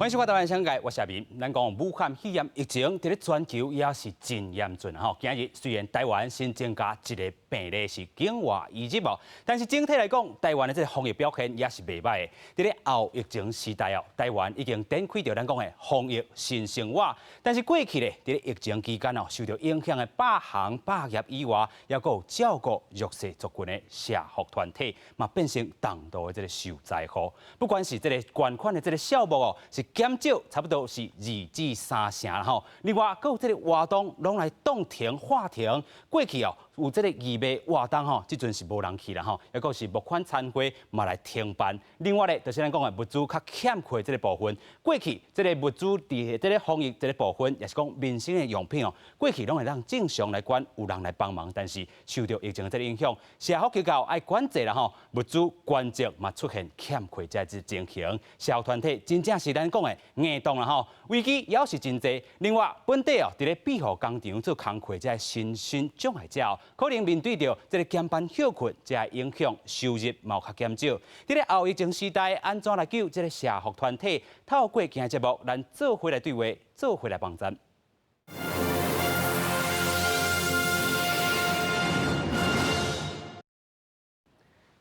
歡迎收看《台灣商界》，我是阿明。咱講武漢肺炎疫情佇咧全球也是真嚴峻吼。今日雖然台灣新增加一个病例是境外移入哦，但是整體來講，台灣的這个防疫表現也是袂䆀的。佇咧後疫情時代哦，台灣已經展開著咱講的防疫新生活。但是過去咧，佇咧疫情期間哦，受著影響的百行百業以外，猶閣有照顧弱勢族群的社福團體，嘛變成重度的這个受災戶。不管是這个捐款的這个數目哦，是減少差不多是2至3成啦吼。另外，閣有這个活動攏來凍停、喊停。過去哦，有這个義賣活動吼，這陣是無人去啦吼。猶閣是募款餐會嘛來停辦。另外咧，就是咱講的物資較欠缺這个部分。過去這个物資佇這个防疫這个部分，也是講民生的用品哦，過去攏會當正常來捐，有人來幫忙。但是受著疫情的這个影響，社福機構愛管制啦吼，物資捐贈嘛出現欠缺這個情形。社福團體真正是咱講的硬凍啦吼，危機猶是真濟。另外，本地哦，佇咧庇護工廠做工課這个身心障礙者哦，可能面對著這个減班歇睏，這个影響收入嘛有較減少。佇咧後疫情時代，按怎來救這个社福團體？透過今日節目，咱做伙來對話，做伙來幫贊。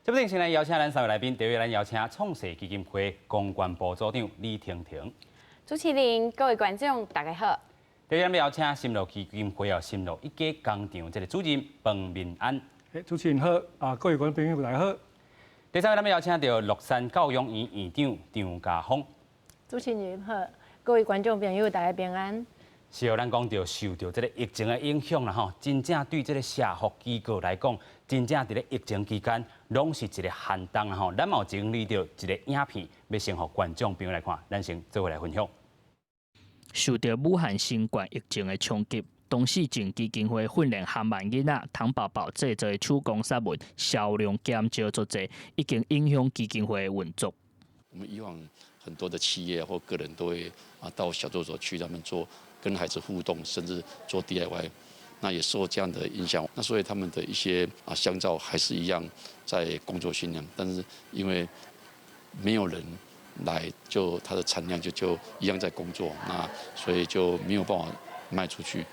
這部先來邀請咱三位來賓，第一位咱邀請創世基金會公關部組長李婷婷。主持人、各位觀眾，大家好。第二位咱邀請心路基金會哦，心路一家工廠這个主任彭明安。主持人好，啊，各位觀眾朋友大家好。第三位咱們邀請著樂山教養院院長張家峰。主持人好，各位觀眾朋友大家平安。是哦，咱講著受著這个疫情的影響啦吼，真正對這个社福機構來講，真正佇咧疫情期間，攏是一个寒冬啦吼。咱嘛有整理著一个影片，欲先予觀眾朋友來看，咱先做伙來分享。受著武漢新冠疫情的衝擊，唐氏症基金會訓練韓萬囡仔糖寶寶製作的手工產物銷量減少足濟，已經影響基金會的運作。我們以往很多的企業或個人都會啊到小作所去，他們做跟孩子互動，甚至做 DIY，那也受這樣的影響。那所以他們的一些啊香皂還是一樣在工作訓練，但是因為沒有人來，就它的產量就一樣在工作，那所以就沒有辦法賣出去。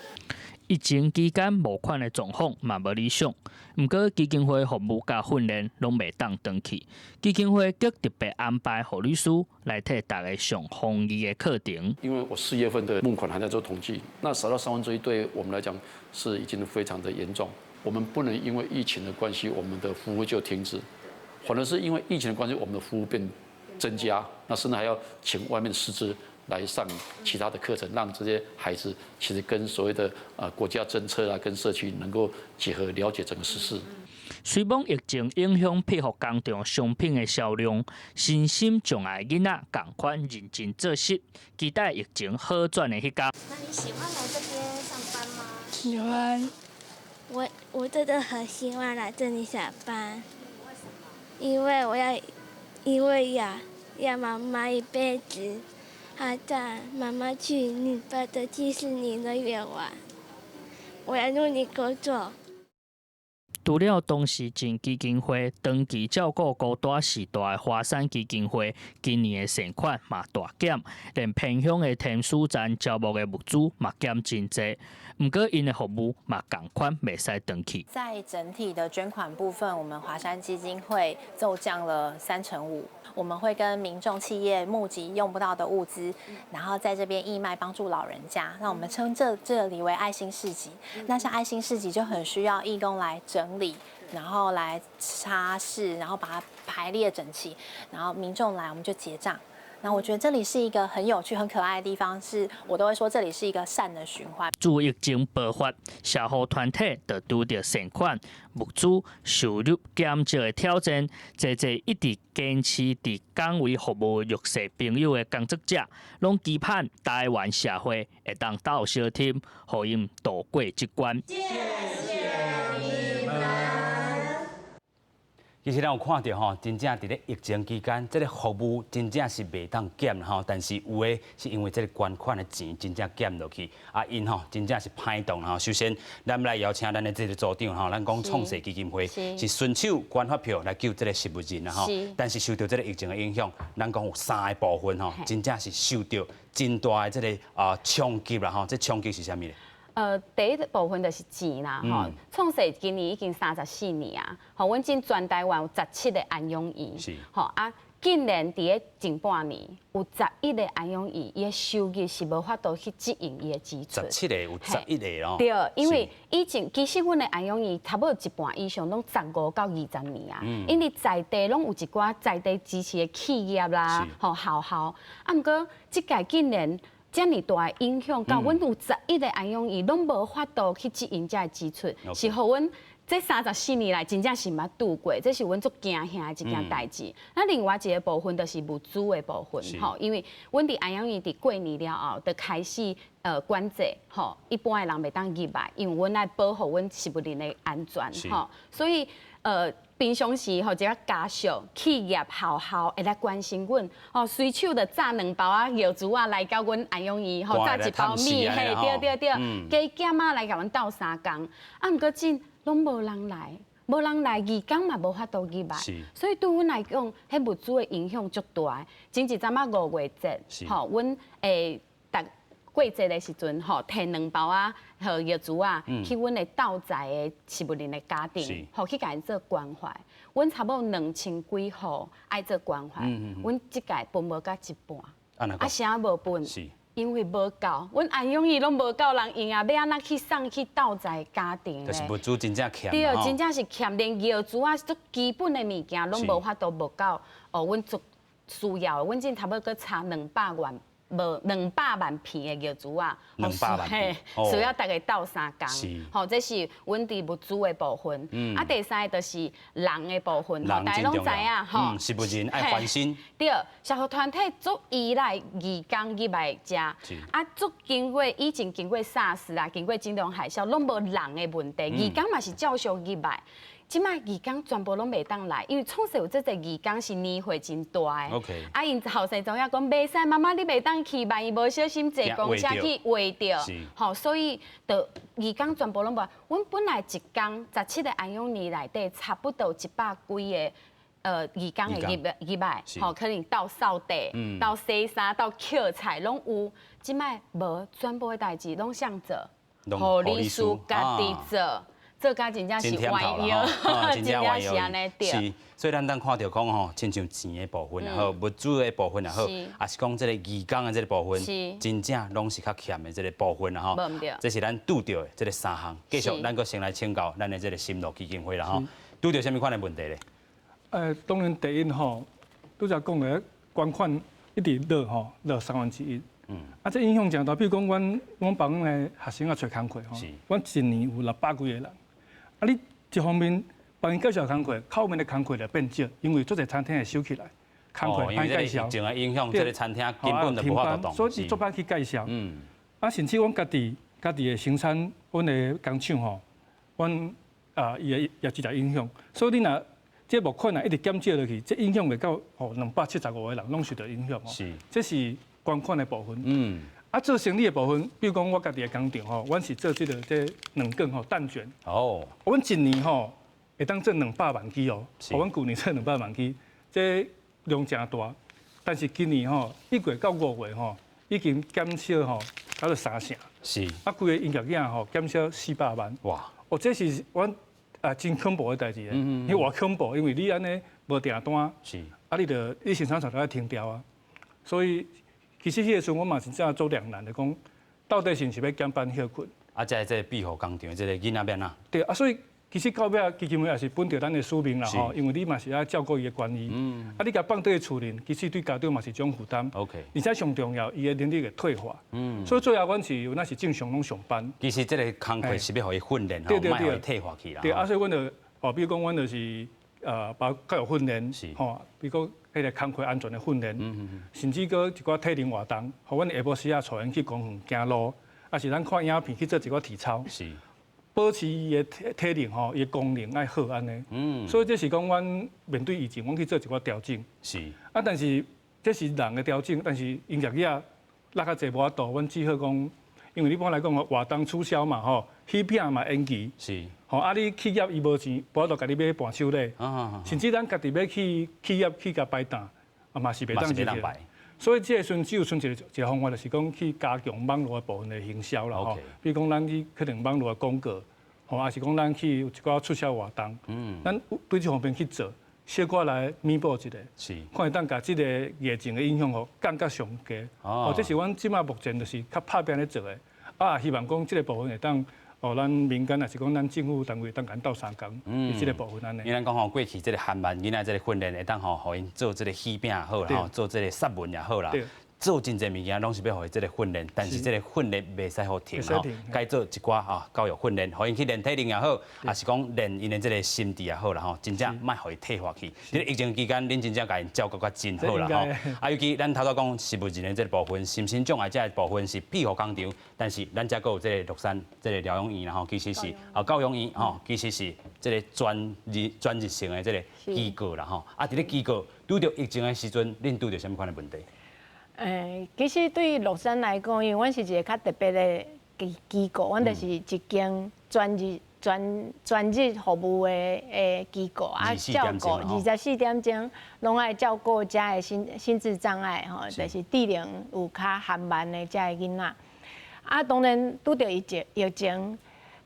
疫情期間募款的狀況嘛無理想，毋過基金會服務佮訓練攏袂當斷去。基金會閣特別安排護理師來替大家上防疫的課程。因為我4月份的募款還在做統計，那少到1/3，對我們來講是已經非常的嚴重。我們不能因為疫情的關係，我們的服務就停止，反而是因為疫情的關係，我們的服務變增加，那甚至還要請外面的師資來上其他的課程，讓這些孩子其實跟所謂的啊國家政策啊，跟社區能夠結合，了解整個時事。雖罔疫情影響庇護工廠商品的銷量，身心障礙囡仔仝款認真做事，期待疫情好轉的彼天。那你喜歡來這邊上班嗎？喜歡。我真的很喜歡來這裡上班。為什麼？因為我要，因為要媽媽一輩子。還帶媽媽去你爸的迪士尼樂園玩，我要努力工作。除了唐氏症基金會長期照顧孤單序大的華山基金會，今年的善款嘛大減，連偏鄉的天使站招募的物資嘛減真濟。毋過𪜶的服務嘛仝款袂使斷去。在整體的捐款部分，我們華山基金會驟降了35%。我們會跟民眾企業募集用不到的物資，然後在這邊義賣幫助老人家。那我們稱這裡為愛心市集。那像愛心市集就很需要義工來整理，然後來擦拭，然後把它排列整齊，然後民眾來我們就結賬。那我覺得這裡是一個很有趣、很可愛的地方，是我都會說這裡是一個善的循環。自疫情爆發，社福團體就拄著善款、物資收入減少的挑戰，濟濟一直堅持佇崗位服務弱勢朋友的工作者，攏期盼台灣社會會當鬥相挺，予𪜶渡過這關。謝謝你們。其實咱有看著吼，真正佇咧疫情期間，這個服務真正是袂當減吼。但是有的是因為這個捐款的錢真正減落去，啊，𪜶吼真正是歹動吼。首先，咱來邀請咱的這個組長吼，咱講創世基金會是順手捐發票來救這個食物人吼。但是受著這個疫情的影響，咱講有三个部分吼，真正是受著真大的這个啊衝擊啦吼。這衝擊是啥物咧？第一部分就是錢啦，吼。創世今年已經34年啊，吼，阮這全台灣有十七个安養院，吼啊，竟然佇咧前半年有十一个安養院，伊的收入是無法度去支應伊的支出。十七个有十一個咯。對，因為以前其實阮的安養院差不多一半以上攏15到20年啊，因為在地攏有一寡在地支持的企業啦，吼學校，啊，毋過這屆竟然遮爾大的影響，到阮有十一个安養院攏無法度去執行這个支出，是予阮這34年來真正是毋捌拄過，這是阮足驚嚇的一件代誌。那另外一个部分就是物資的部分，吼，因為阮佇安養院佇過年了後，就開始管制，吼，一般的人袂當入來，因為阮愛保護阮食物人的安全，吼，所以平常時吼，這个家屬、企業、學校會來關心阮，吼，隨手就紮兩包仔藥珠仔來到阮安養院，吼，紮一包米，嘿，對對對，加減仔來共阮鬥相共，啊，毋過這攏無人來，無人來，義工嘛無法度入來，所以對阮來講，彼物資的影響足大。前一陣仔五月節，吼，阮會逐過節的時陣，吼，提兩包仔和藥珠仔去阮的鬥在的食物人的家庭，吼，去共𪜶做關懷。阮差不多2000幾戶愛做關懷，阮這屆分無到一半，啊，啥無分？因為無夠，阮安養院攏無夠人用啊，欲按怎去送去鬥在家庭咧？就是物資真正欠。對，真正是欠，連藥珠仔足基本的物件攏無法度無夠。哦，阮足需要，阮這差不多閣差兩百萬。無200萬片的藥珠仔，兩百萬片，需要逐家鬥相共。吼，這是阮佇物資的部分。啊，第三个就是人的部分，吼，大家攏知影，吼，食物人愛關心。對，社福團體足依賴義工入來遮，啊，足經過以前經過 SARS 啊，經過金融海嘯，攏無人的問題，義工嘛是照常入來。這擺義工全部攏袂當來，因為創世有這濟義工是年歲真大的。啊，𪜶後生查某講袂使，媽媽你袂當去，萬一無小心坐公車去滑著。吼，所以就義工全部攏無。阮本來一工十七个安養院內底，差不多一百幾个義工會入來，吼，可能鬥掃地、鬥洗衫、鬥抾菜攏有。這擺無，全部的代誌攏誰做？護理師家己做。做甲真正是彎腰，真正是按呢對。是，所以咱當看著講吼，親像錢的部分也好，物資的部分也好，抑是講這个義工的這个部分，真正攏是較欠的這个部分啦吼。這是咱拄著的這个三項。繼續，咱閣先來請教咱的這个心路基金會啦吼，拄著啥物款的問題咧？當然第一吼，拄才講的捐款一直落吼，落三分之一。啊，這影響誠大。比如講，阮幫的學生啊揣工課吼，阮一年有600幾个人。啊，你一方面幫𪜶介紹工課，口面的工課就變少，因為足濟餐廳會收起來，工課歹介紹。疫情的影響，這个餐廳根本就無法度動。所以足歹去介紹。啊，甚至阮家己的生產，阮的工廠吼，阮啊伊的業績來影響。所以你若這募款啊一直減少落去，這影響會到吼275個人攏受著影響吼。這是捐款的部分。啊，做生意的部分，比如講我家己的工廠吼，阮是做這个這軟卷吼蛋捲。阮一年吼會當做200萬支哦。阮舊年做兩百萬支，這量誠大。但是今年吼1月到5月吼，已經減少吼差不多三成。啊，規个營業額吼減少400萬。哦，這是阮啊真恐怖的代誌。因為偌恐怖，因為你按呢無訂單。啊，你著你生產線都愛停掉啊，所以。其實彼个時陣我嘛是真正做兩難的，講到底是毋是欲減班歇睏？啊，這個庇護工廠，這個囡仔欲按怎？對啊，所以其實到尾基金會也是本著咱的使命啦吼，因為你嘛是愛照顧伊的權益。啊，你共放佇厝裡，其實對家長嘛是一種負擔。 而且上重要，伊的能力會退化。所以最後阮是有若是正常攏上班。其實這个工課是欲予伊訓練吼，莫予伊退化去啦。對啊，所以阮就哦，比如講阮就是包括教育訓練，吼，比如講。彼个工課安全的訓練，甚至閣一寡體能活動，予阮下晡時啊，帶𪜶去公園行路，抑是咱看影片去做一寡體操。保持伊的體能吼，伊的功能愛好按呢。所以這是講阮面對疫情，阮去做一寡調整。啊，但是這是人的調整，但是營業額落較濟無法度，阮只好講，因為你本來講活動取消嘛吼，喜餅嘛延期。吼啊！你企業伊無錢，無法度共你買伴手禮。甚至咱家己欲去企業去共擺檔，啊嘛是袂當入去。所以這個時陣只有賰一個一個方法，就是講去加強網路的部分的行銷啦吼。比如講，咱去可能網路的廣告，吼，抑是講咱去有一寡促銷活動，咱對這方面去做，小可來彌補一下，看會當共這個疫情的影響吼降較上低。哦，這是阮這馬目前就是較拍拚咧做的，啊，希望講這個部分會當。哦，咱民間抑是講咱政府單位當共鬥相共，這個部分按呢。因為咱講吼，過去這個韓萬囡仔這個訓練會當吼，予𪜶做這個喜餅也好啦，吼，做這個雪文也好啦。做真濟物件攏是欲予伊這個訓練，但是這個訓練袂使予停吼，該做一寡吼教育訓練，予𪜶去練體能也好，抑是講練𪜶的這個心智也好啦吼，真正莫予伊退化去。佇疫情期間，恁真正共𪜶照顧甲真好啦吼。啊，尤其咱頭拄講失物人的這個部分，心身障礙這個部分是庇護工場，但是咱遮閣有這個樂山這個療養院啦吼，其實是啊教養院吼，其實是這個專日專日性的這個機構啦吼。啊，佇咧機構拄著疫情的時陣，恁拄著啥物款的問題？其實對樂山來講，因為阮是一個較特別的機構，阮就是一間專專專日服務的機構啊，照顧24點鐘攏愛照顧遮的心智障礙吼，就是智能有較緩慢的遮的囡仔。啊，當然拄著疫情，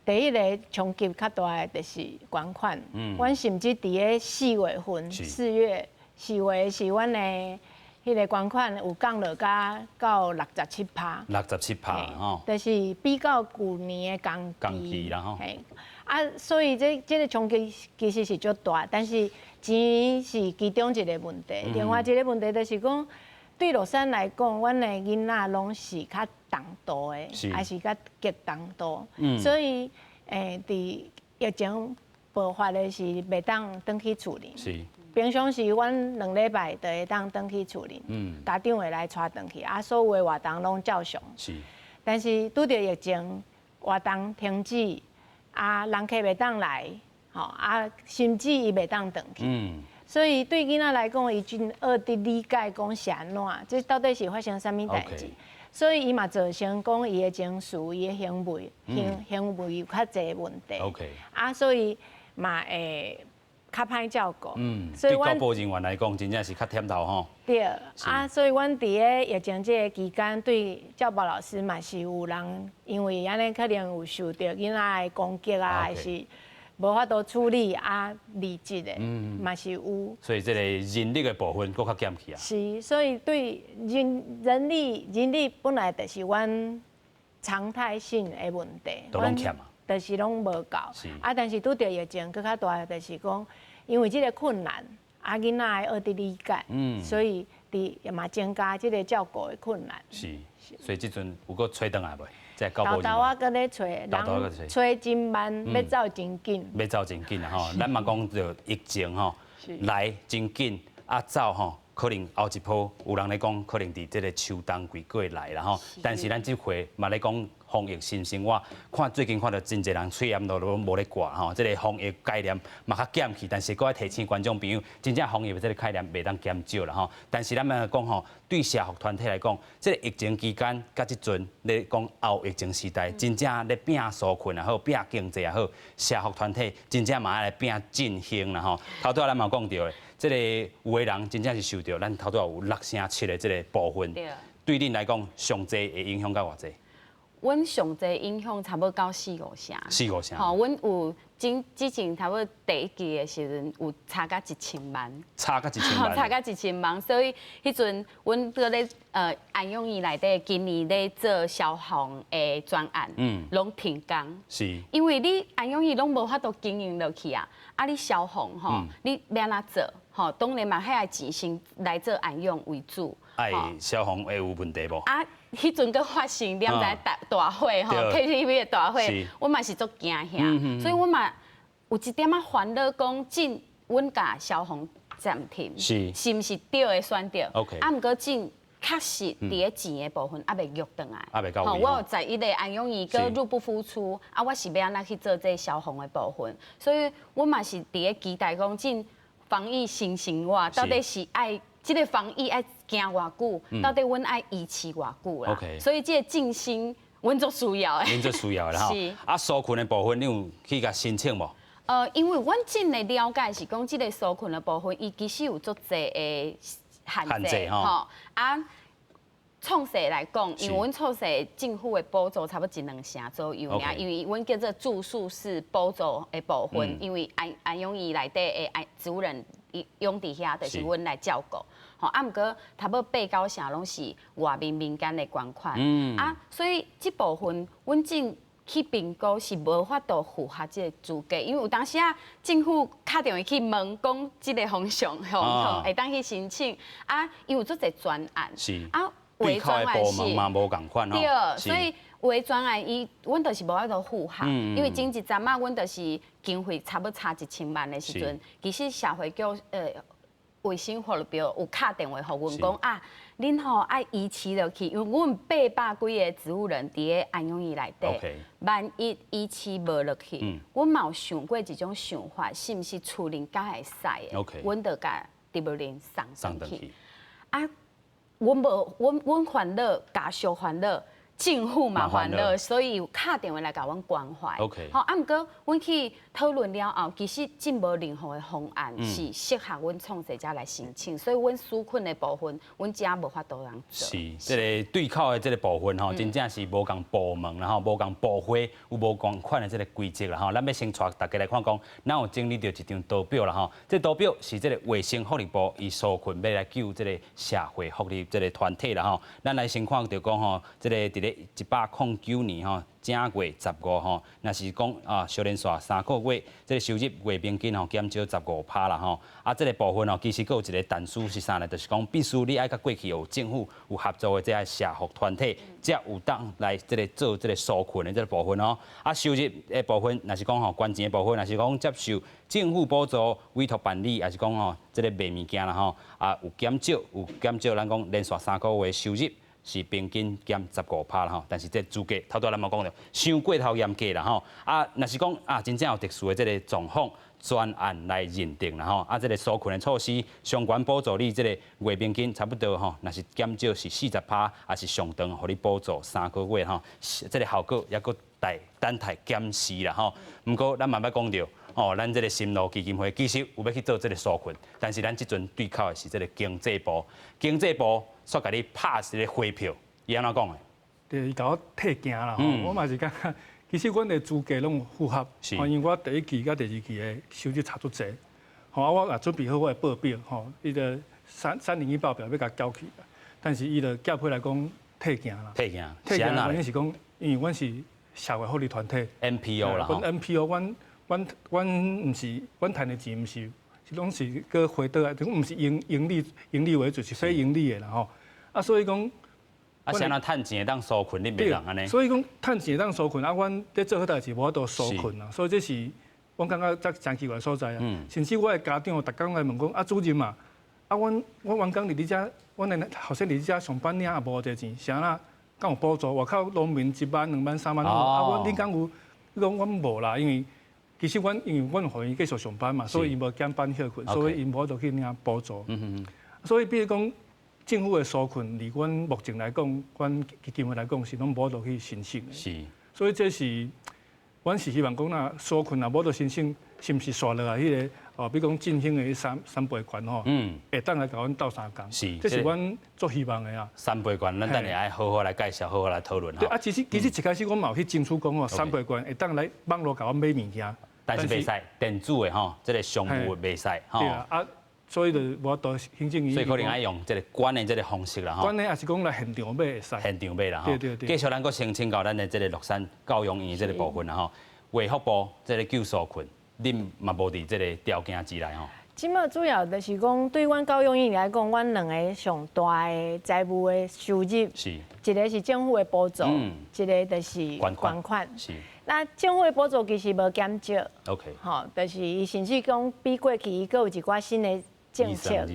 第一个衝擊較大的就是捐款。阮甚至佇咧四月份，4月是阮的彼个捐款有降落到67趴。67趴吼。就是比較舊年的同同期啦吼。嘿，啊，所以這個衝擊其實是足大，但是錢是其中一個問題。另外一個問題就是講，對樂山來講，阮的囡仔攏是較重度的，抑是較極重度，所以佇疫情爆發的時袂當轉去厝裡。平常時，阮2禮拜就會當轉去厝裡，家長會來帶轉去，啊，所有的活動攏照常。但是拄著疫情，活動停止，啊，人客袂當來，吼，啊，甚至伊袂當轉去。所以對囡仔來講，伊真學佇理解講是按怎，這到底是發生啥物代誌。所以伊嘛造成講伊的情緒、伊的行為有較濟問題。 啊，所以嘛會較歹照顧。所以對教保人員來講，真正是較忝頭吼。對，啊，所以阮佇咧疫情這個期間，對教保老師嘛是有人因為按呢可能有受著囡仔的攻擊啊，抑是無法度處理啊離職的，嘛是有。所以這個人力的部分閣較減去啊。是，所以對人力本來就是阮常態性的問題。都攏欠啊。就是攏無夠。啊，但是拄著疫情，閣較大的就是講，因為這個困難，啊，囡仔愛學佇理解，所以佇也嘛增加這個照顧的困難。是，所以這陣有閣揣轉來袂？沓沓仔閣咧揣，人揣真慢，欲走真緊。欲走真緊啊！吼，咱嘛講著疫情吼，來真緊，啊走吼，可能後一波有人咧講，可能佇這個秋冬季閣會來啦吼。但是咱這回嘛咧講防疫新生活，看最近看著真濟人喙罨都攏無咧掛吼，這個防疫概念嘛較減去，但是閣愛提醒觀眾朋友，真正防疫的這個概念袂當減少啦吼。但是咱嘛講吼，對社福團體來講，這個疫情期間佮這陣咧講後疫情時代，真正咧拚紓困也好，拚經濟也好，社福團體真正嘛愛來拚振興啦吼。頭拄仔咱嘛講著的，這個有的人真正是受著咱頭拄仔有6成7的這個部分，對恁來講上濟會影響到偌濟？阮上濟影響差不多到四五成。四五成。吼，阮有之前差不多第一季的時陣有差甲一千萬。差甲一千萬。差甲一千萬，所以彼陣阮閣咧安養院內底，今年咧做消防的專案，攏停工。因為你安養院攏無法度經營落去啊，啊你消防吼，你欲按怎做？吼，當然嘛，彼个錢先來做安養為主。愛消防會有問題無？啊，彼陣閣發生兩台大火吼，KTV 的大火，我嘛是足驚嚇，所以我嘛有一點仔煩惱，講進阮共消防暫停，是毋是對的選擇？ OK。啊，毋過進確確實佇咧錢的部分猶未約轉來。猶未到位。我有11個安養院，閣入不敷出，啊，我是欲按怎去做這個消防的部分？所以阮嘛是佇咧期待講，這防疫新生活到底是愛這個防疫愛行偌久？到底阮愛維持偌久啦？所以這個振興，阮足需要的。阮足需要的吼。啊，紓困的部分，你有去共申請無？因為阮進的了解是講，這個紓困的部分，伊其實有足濟的限制吼。啊，創世來講，因為阮創世政府的補助差不多一兩成左右爾，因為阮叫做住宿式補助的部分，因為安養院內底的安植物人養佇遐，就是阮來照顧。吼，啊，毋過差不多八九成攏是外面民間的捐款。啊，所以這部分阮進去評估是無法度符合這個資格，因為有當時啊，政府敲電話去問講這個方向，吼，會當去申請啊，伊有足濟專案，啊，對口的部門嘛無仝款。對，所以有的專案伊，阮就是無法度符合，因為前一陣仔阮就是經費差不多差1000萬的時陣，其實社會局衛生福利部有敲電話予阮講啊，恁吼愛維持落去，因為阮800幾个植物人佇咧安養院內底，萬一維持無落去，阮嘛有想過一種想法，是毋是厝裡敢會使的？阮就共植物人送轉去。啊，阮無，阮阮煩惱，家屬煩惱，政府嘛煩惱，所以有敲電話來共阮關懷。 好，啊，毋過阮去討論了後，其實真無任何的方案是適合阮創世者來申請，所以阮紓困的部分，阮遮無法度通做。是，這個對口的這個部分吼，真正是無仝部門啦吼，無仝部會有無仝款的這個規則啦吼。咱欲先帶大家來看講，咱有整理著一張圖表啦吼。這圖表是這個衛生福利部伊紓困欲來救這個社會福利這個團體啦吼。咱來先看著講吼，這個佇咧109年吼，正月十五吼，若是講啊，相連紲3個月，這個收入月平均吼減少15%啦吼。啊，這個部分吼，其實閣有一個但書是啥呢？就是講必須你愛佮過去有政府有合作的這個社福團體，才有當來這個做這個紓困的這個部分哦。啊，收入的部分，若是講吼捐錢的部分，若是講接受政府補助、委託辦理，抑是講吼這個賣物件啦吼，啊有減少有減少，咱講連續3個月收入是平均減十五趴啦吼，但是這資格頭拄仔咱嘛講著，傷過頭嚴格啦吼。啊，若是講啊，真正有特殊的這個狀況，專案來認定啦吼。啊，這個紓困的措施，相關補助你這個月平均差不多吼，若是減少是40%，抑是上長予你補助三個月吼，這個效果猶閣待等待檢視啦吼。毋過咱嘛欲講著。哦，咱這個心路基金會其實有欲去做這個紓困，但是咱這陣對口的是這個經濟部，經濟部煞共你拍一個回票，伊按怎講的？對，伊共我退件啦，我嘛是感覺，其實阮的資格攏符合，因為我第一期佮第二期的收入差足濟，吼啊，我也準備好我的報表，吼，伊個301報表欲共交去，但是伊就寄批來講退件啦。退件，退件的原因是講，因為阮是社會福利團體，NPO 啦，阮 NPO，阮毋是，阮趁的錢毋是，是攏是閣回倒來，毋是營利為主，是非營利的啦吼。啊，所以講，啊，啥人趁錢會當紓困，你袂當按呢？所以講，趁錢會當紓困，啊，阮咧做好代誌無法度紓困啊。所以這是阮感覺才誠奇怪的所在啊。甚至我的家長逐工來問講，啊，主任啊，啊，阮我員工佇你遮，阮的學生佇你遮上班領也無偌濟錢，是按怎敢有補助？外口農民1萬、2萬、3萬，啊，阮你敢有？伊講阮無啦，因為其實阮因為阮予𪜶繼續上班嘛，所以𪜶無減班歇睏，所以𪜶無法度去領補助。所以比如講，政府的紓困，離阮目前來講，阮基金會來講是攏無法度去申請的。所以這是，阮是希望講若紓困若無法度申請，是毋是紲落來彼個哦？比如講振興的彼三倍券吼，會當來共阮鬥相共。這是阮足希望的啊。三倍券，咱等下愛好好來介紹，好好來討論。對啊，其實一開始阮嘛有去爭取講吼，三倍券會當來網路共阮買物件。但是袂使電子的吼，這個商務的袂使吼。對啊，啊，所以就無法度行政院。所以可能愛用這個捐的這個方式啦吼。捐的抑是講來現場買會使。現場買啦吼。對對對。繼續咱閣申請到咱的這個樂山教養院這個部分啦吼，衛福部這個救紓困，恁嘛無佇這個條件之內吼。這馬主要就是講，對阮教養院來講，阮兩个上大的財務的收入，一个是政府的補助，一个就是捐款。那政府的補助其實無減少。吼，就是伊甚至講比過去伊閣有一寡新的。政策，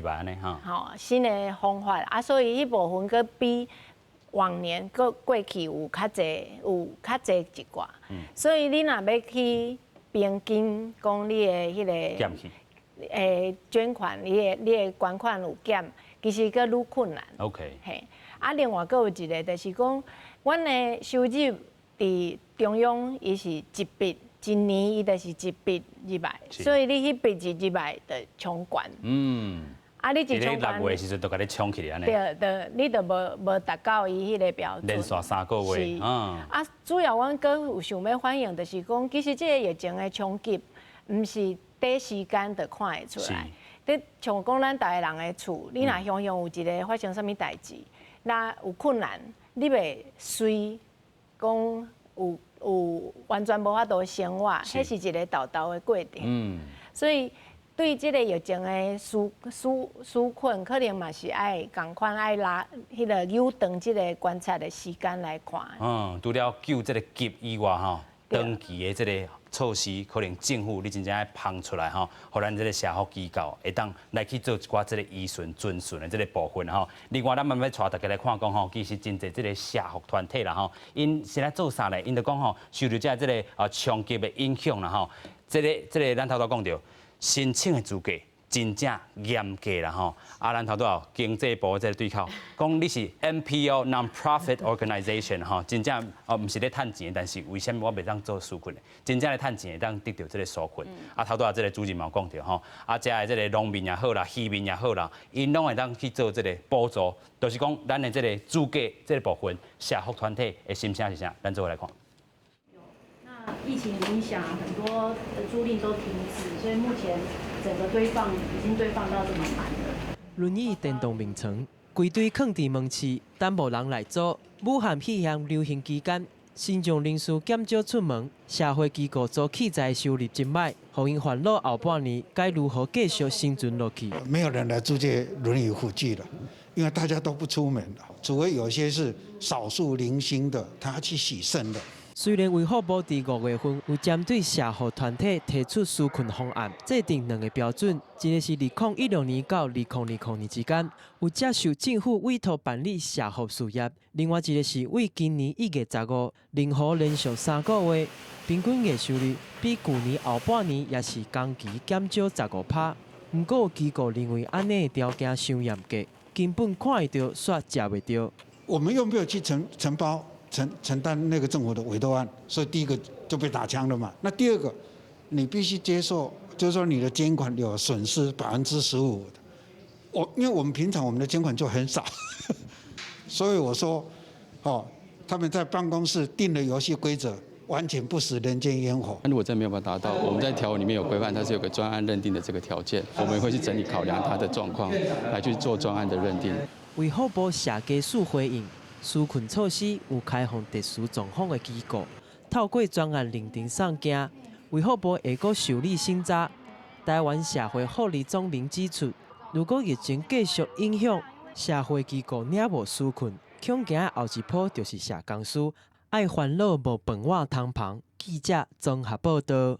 吼，新的方法啊，所以彼部分閣比往年閣過去有較濟有較濟一寡，所以你若欲去平均講你的彼個捐款，你的捐款有減，其實閣愈困難。 嘿，啊，另外閣有一個就是講，阮的收入佇中央伊是一筆一年，伊就是一筆入來，所以你彼筆一入來就衝懸。啊！你一衝六月時陣就共你衝起來按呢。對對，你就無無達到伊彼个標準。連續3個月。是。啊，主要阮閣有想欲反映，就是講，其實這个疫情的衝擊，毋是短時間就看會出來。你像講咱逐个人的厝，你若常常有一个發生啥物代誌，若有困難，你袂隨講有完全無法度生活，彼是一个沓沓的過程。所以，對這個疫情的紓困，可能嘛是愛仝款愛拉彼个有長這個觀察的時間來看。除了救這个急以外，吼，長期的這个措施，可能政府你真正愛拋出來吼，予咱這个社福機構會當來去做一寡這个依循遵循的這个部分吼。另外，咱慢慢帶大家來看講吼，其實真濟這个社福團體啦吼，𪜶是咧做啥咧？𪜶就講吼，受著這個衝擊的影響啦吼，這個咱頭拄講著。申請的資格真正嚴格啦吼，啊，咱頭拄有經濟部這个對口，講你是 NPO Non-Profit Organization 吼，真正哦毋是咧趁錢，但是為啥物我袂當做紓困？真正咧趁錢會當得著這个紓困。啊，頭拄仔這个主任嘛有講著吼，啊，遮的這个農民也好啦，漁民也好啦，𪜶攏會當去做這个補助，就是講咱的這个資格這个部分，社福團體的心聲是啥？咱做伙來看。疫情影響，很多的租賃都停止，所以目前整個堆放已經堆放到這麼滿了。輪椅電動眠床，規堆囥佇門市，等無人來租。武漢肺炎流行期間，身障人士減少出門，社會機構租器材收入真䆀，予𪜶煩惱後半年該如何繼續生存落去？沒有人來租借輪椅輔具了，因為大家都不出門了，除非有些是少數零星的，他去洗腎的。雖然衛福部佇5月份有針對社福團體提出紓困方案，制定兩个標準，一个是2016年到2020年之間有接受政府委託辦理社福事業，另外一个是為今年1月15，任何連續3個月平均月收入比舊年後半年也是同期減少15%。毋過有機構認為按呢的條件傷嚴格，根本看會著煞食袂著。我們又沒有去承包，承擔那個政府的委託案，所以第一個就被打槍了嘛。那第二個，你必須接受，就是說你的捐款有損失15%。因為我們平常我們的捐款就很少，所以我說，哦，他們在辦公室定的遊戲規則，完全不食人間煙火。那如果真沒有辦法達到，我們在條文裡面有規範，它是有個專案認定的這個條件，我們會去整理考量它的狀況，來去做專案的認定。衛福部社家署回應，紓困措施有開放特殊狀況的機構，透過專案認定送件，衛福部會閣受理審查。台灣社會福利總盟指出，如果疫情繼續影響社會機構領無紓困，恐驚後一波就是社公司愛煩惱無飯碗通捧。記者綜合報道。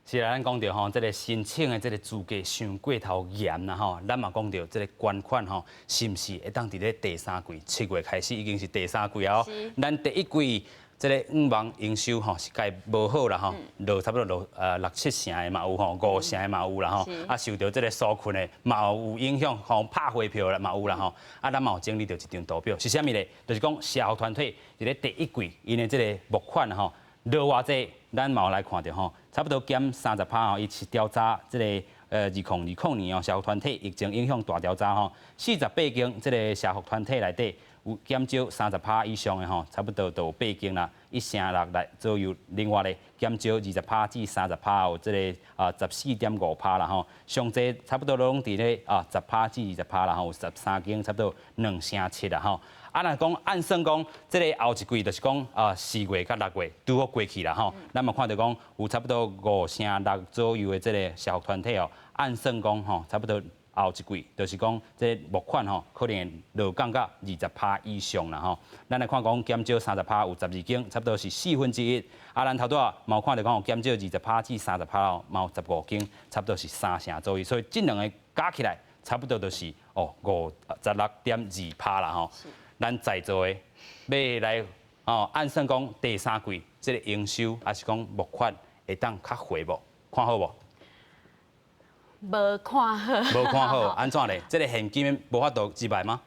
是啦，咱講著吼，這个申請的這个資格傷過頭嚴啦吼，咱嘛講著這个捐款吼，是毋是會當佇咧第三季7月開始已經是第三季啊？咱第一季這个五萬營收吼是計無好啦吼，落差不多落六七成的嘛有吼，五成的嘛有啦吼，啊受著這个紓困的嘛有影響吼，拍回票啦嘛有啦吼，啊咱嘛有整理著一張圖表，是啥物咧？就是講社福團體佇咧第一季𪜶的這个募款吼。落偌濟，咱嘛有來看著吼，差不多減30%吼。伊是調查這个2020年哦，社福團體疫情影響大調查吼，48間這个社福團體內底有減少30%以上的吼，差不多都有8間啦，1成6來左右。另外咧，減少20%至30%有這个14.5%啦吼，上濟差不多攏佇咧10%至20%啦吼，有13間差不多2成7啦吼。啊，若講按算講，這个後一季就是講4月佮6月拄好過去啦吼，咱嘛看著講有差不多5成6左右的這个社福團體哦，按算講吼，差不多後一季就是講這募款吼，可能會落降到20%以上啦吼。咱來看講減少30%有12間，差不多是1/4。啊，咱頭拄仔嘛有看著講減少20%至30%哦，嘛有15間，差不多是3成左右。所以這兩个加起來差不多就是哦56.2%啦吼。咱在座的欲來哦，按算講第三季這个營收，抑是講募款會當較回無？看好無？無看好。無看好，按怎咧？這个現金無法度入來嗎？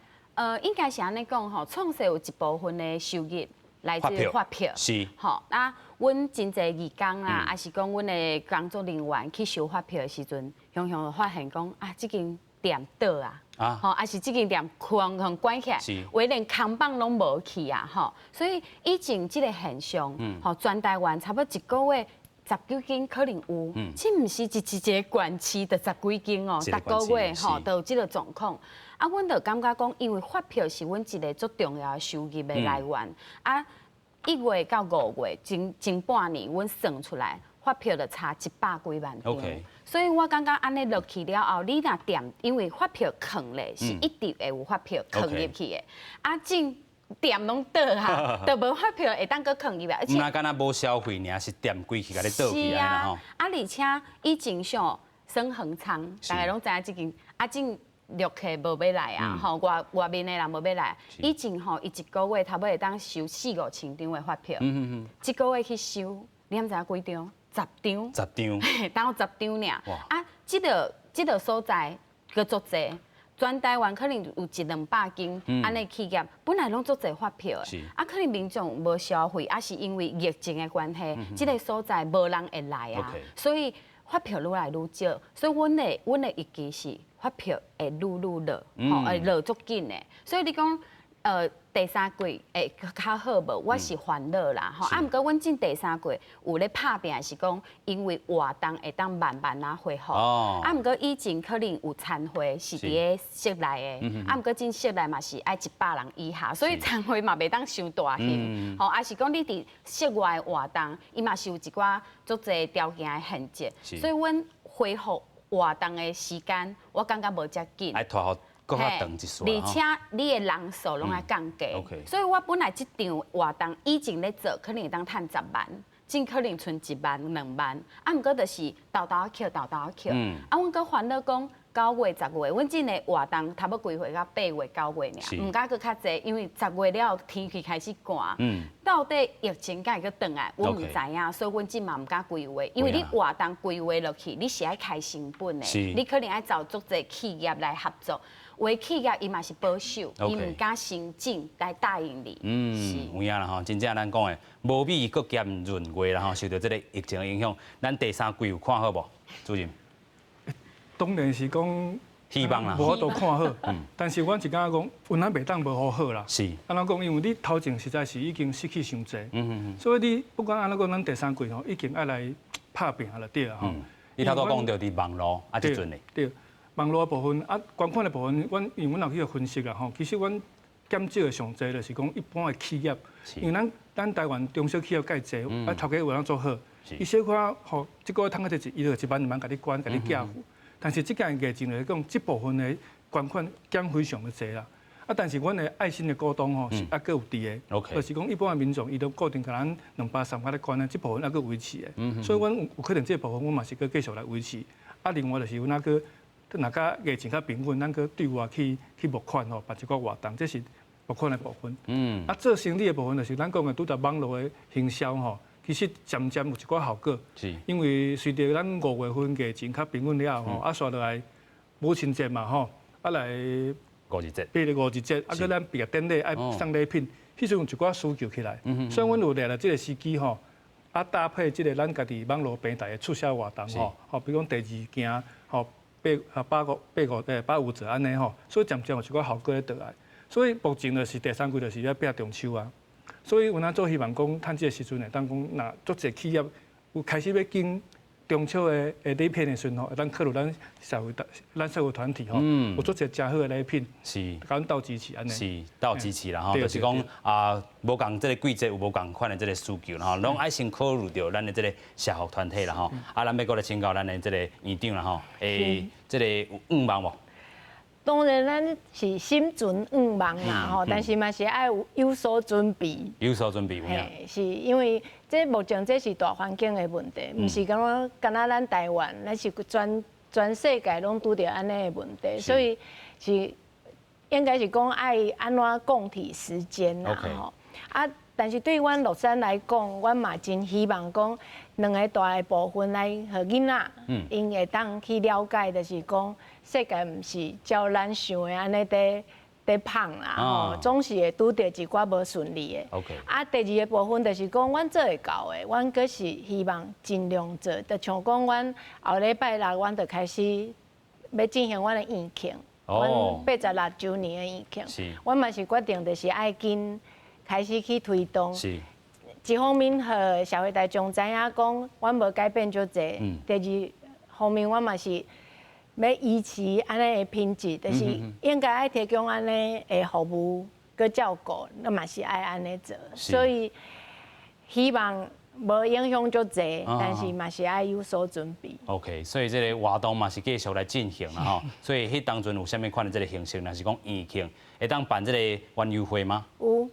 應該是按呢講吼，創世有一部分的收入來自發票，吼啊，阮真濟義工啦，抑是講阮的工作人員去收發票的時陣，常常會發現講啊，這間店倒啊，吼，抑是這間店關關關起來，有連扛棒攏無去啊，吼，所以以前這个現象，吼，全台灣差不多一個月19間可能有，這毋是一一个縣市就十幾間哦，逐个月吼都有這个狀況。啊，阮就感覺講，因為發票是阮一个足重要的收入的來源。啊，1月到5月前前半年，阮算出來發票就差100幾萬張。所以我感覺按呢落去了後，你若店因為發票囥咧，是一直會有發票囥入去的。啊，這店攏倒啊，就無發票會當閣囥入來，而且毋若敢若無消費爾，是店關起共你倒去按呢吼。啊，而且以前像昇恆昌，大家攏知影這間，啊，這陸客無欲來啊，吼外外面的人無欲來。以前吼，伊一個月差不多會當收四五千張的發票，一個月去收，你敢知影幾張？十張。十張。當有十張爾。啊，這个所在閣足濟，全台灣可能有一兩百間按呢企業，本來攏足濟發票的，啊，可能民眾無消費，抑是因為疫情的關係，這个所在無人會來啊，所以發票愈來愈少，所以阮的預期是發票會愈愈落，吼會落足緊的。所以你講，第三季會較好無？我是煩惱啦，吼。啊，毋過阮進第三季有咧拍拚，是講因為活動會當慢慢仔恢復。啊，毋過以前可能有餐會是佇咧室內的，啊，毋過進室內嘛是愛100人以下，所以餐會嘛袂當傷大型。吼，抑是講你佇室外的活動，伊嘛是有一寡足濟條件的限制。所以阮恢復活動的時間，我感覺無遮緊。愛拖予閣較長一絲。而且你的人數攏愛降低，所以我本來這場活動以前咧做，可能會當趁10萬，這可能賰1萬、2萬，啊，毋過就是沓沓仔抾，沓沓仔抾。啊，阮閣煩惱講9月、10月，阮這个活動差不多規劃到8月、9月爾，毋敢閣較濟，因為10月了後天氣開始寒。到底疫情敢會閣轉來，阮毋知影，所以阮這嘛毋敢規劃，因為你活動規劃落去，你是愛開成本的，你可能愛找足濟企業來合作。有的企業伊嘛是保守，伊毋敢先進來答應你。嗯，有影啦吼，真正咱講的無米閣兼閏月啦吼，受著這个疫情的影響，咱第三季有看好無？主任？當然是講希望啦，無法度看好。但是阮是感覺講，有哪袂當無予好啦。按怎講？因為你頭前實在是已經失去傷濟，所以你不管按怎講，咱第三季吼已經愛來拍拚了對啊吼。你頭拄講著佇網路啊，這陣咧。對。網路的部分啊，捐款的部分，阮因為阮有去分析啦吼。其實阮減少的上濟，就是講一般的企業，因為咱台灣中小企業蓋濟，啊頭家有人做好，伊小可吼，這個月趁較濟，伊就1萬2萬共你捐，共你寄付。但是這件疫情來講，這部分的捐款減非常的濟啦。啊，但是阮的愛心的股東吼是猶閣有佇的，就是講一般的民眾，伊都固定共咱200、300咧捐咧，這部分猶閣維持的。所以阮有可能這部分，阮嘛是閣繼續來維持。啊，另外就是阮猶閣。若較疫情較平穩，咱閣對外去募款吼，辦一個活動，這是募款的部分。啊，做生理的部分就是咱講的拄著網路的行銷吼，其實漸漸有一寡效果。因為隨著咱5月份疫情較平穩了後吼，啊，紲落來母親節嘛吼，啊來五二節，八月五二節，啊，閣咱畢業典禮愛送禮品，彼時陣有一寡需求起來。所以阮有掠著這个時機吼，啊搭配這个咱家己網路平台的促銷活動吼，吼，比如講第二件吼。八啊八五八五誒八五折按呢吼，所以漸漸有一寡效果咧倒來。所以目前就是第三季就是欲拼中秋啊，所以阮做希望講，趁這个時陣會當講，若足濟企業有開始欲揀中秋的禮品的時陣吼，會當考慮咱社會團體吼，有足濟誠好的禮品，共阮鬥支持按呢。是鬥支持啦吼，就是講啊，無仝這个季節有無仝款的這个需求啦吼，攏愛先考慮著咱的這个社福團體啦吼。啊，咱欲閣來請教咱的這个院長啦吼，這个有願望無？當然，咱是心存願望啦吼，但是嘛是愛有所準備。有所準備，有影。是因為這目前這是大環境的問題，毋是敢若敢若咱台灣，咱是全全世界攏拄著按呢的問題，所以是應該是講愛按怎共體時艱啦吼。啊，但是對阮樂山來講，阮嘛真希望講兩个大的部分來予囡仔，𪜶會當去了解，就是講世界毋是照咱想的按呢佇佇膨啦吼，總是會拄著一寡無順利的。啊，第二个部分就是講，阮做會到的，阮閣是希望盡量做。就像講，阮後禮拜六，阮就開始欲進行阮的院慶，阮86週年的院慶。阮嘛是決定，就是愛緊開始去推動。一方面，予社會大眾知影講，阮無改變足濟。第二方面，阮嘛是欲維持按呢的品質，就是應該愛提供按呢的服務，閣照顧，咱嘛是愛按呢做。所以希望無影響足濟，但是嘛是愛有所準備。 OK，所以這个活動嘛是繼續來進行啦吼。所以彼當陣有啥物款的這个形式，若是講院慶，會當辦這个園遊會嗎？有。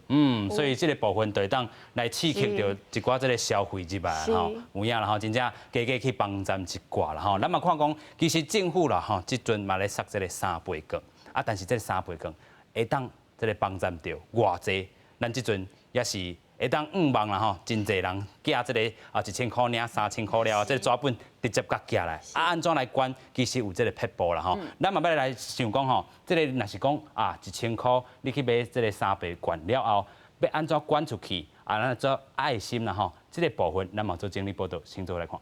所以這个部分就會當來刺激著一寡這个消費入來吼，有影啦吼，真正加加去幫贊一寡啦吼。咱嘛看講，其實政府啦吼，這陣嘛咧捒這个三倍券，啊，但是這个三倍券會當這个幫贊著偌濟，咱這陣也是會當向望啦吼，真濟人寄這个啊1000箍領3000箍了，這个紙本直接共寄來，啊按怎來捐？其實有這个撇步啦吼。咱嘛欲來想講吼，這个若是講啊1000箍，你去買這个三倍券了後，欲按怎捐出去？啊，咱做愛心啦吼，這个部分咱嘛做整理報道，先做來看。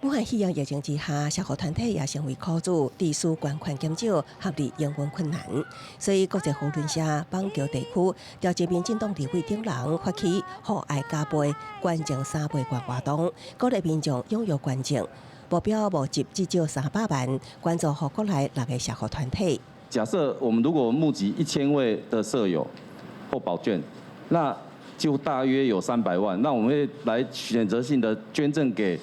武漢肺炎疫情之下，社福團體也成為苦主，持續捐款減少，合理營運困難。所以國際扶輪社板橋地區召集民進黨立委等人發起予愛加倍捐贈三倍券活動，鼓勵民眾踴躍捐贈，目標募集至少300萬，捐助予國內六个社福團體。假設我們如果募集1000位的社友或保眷，那就大約有300萬。那我們會來選擇性的捐贈給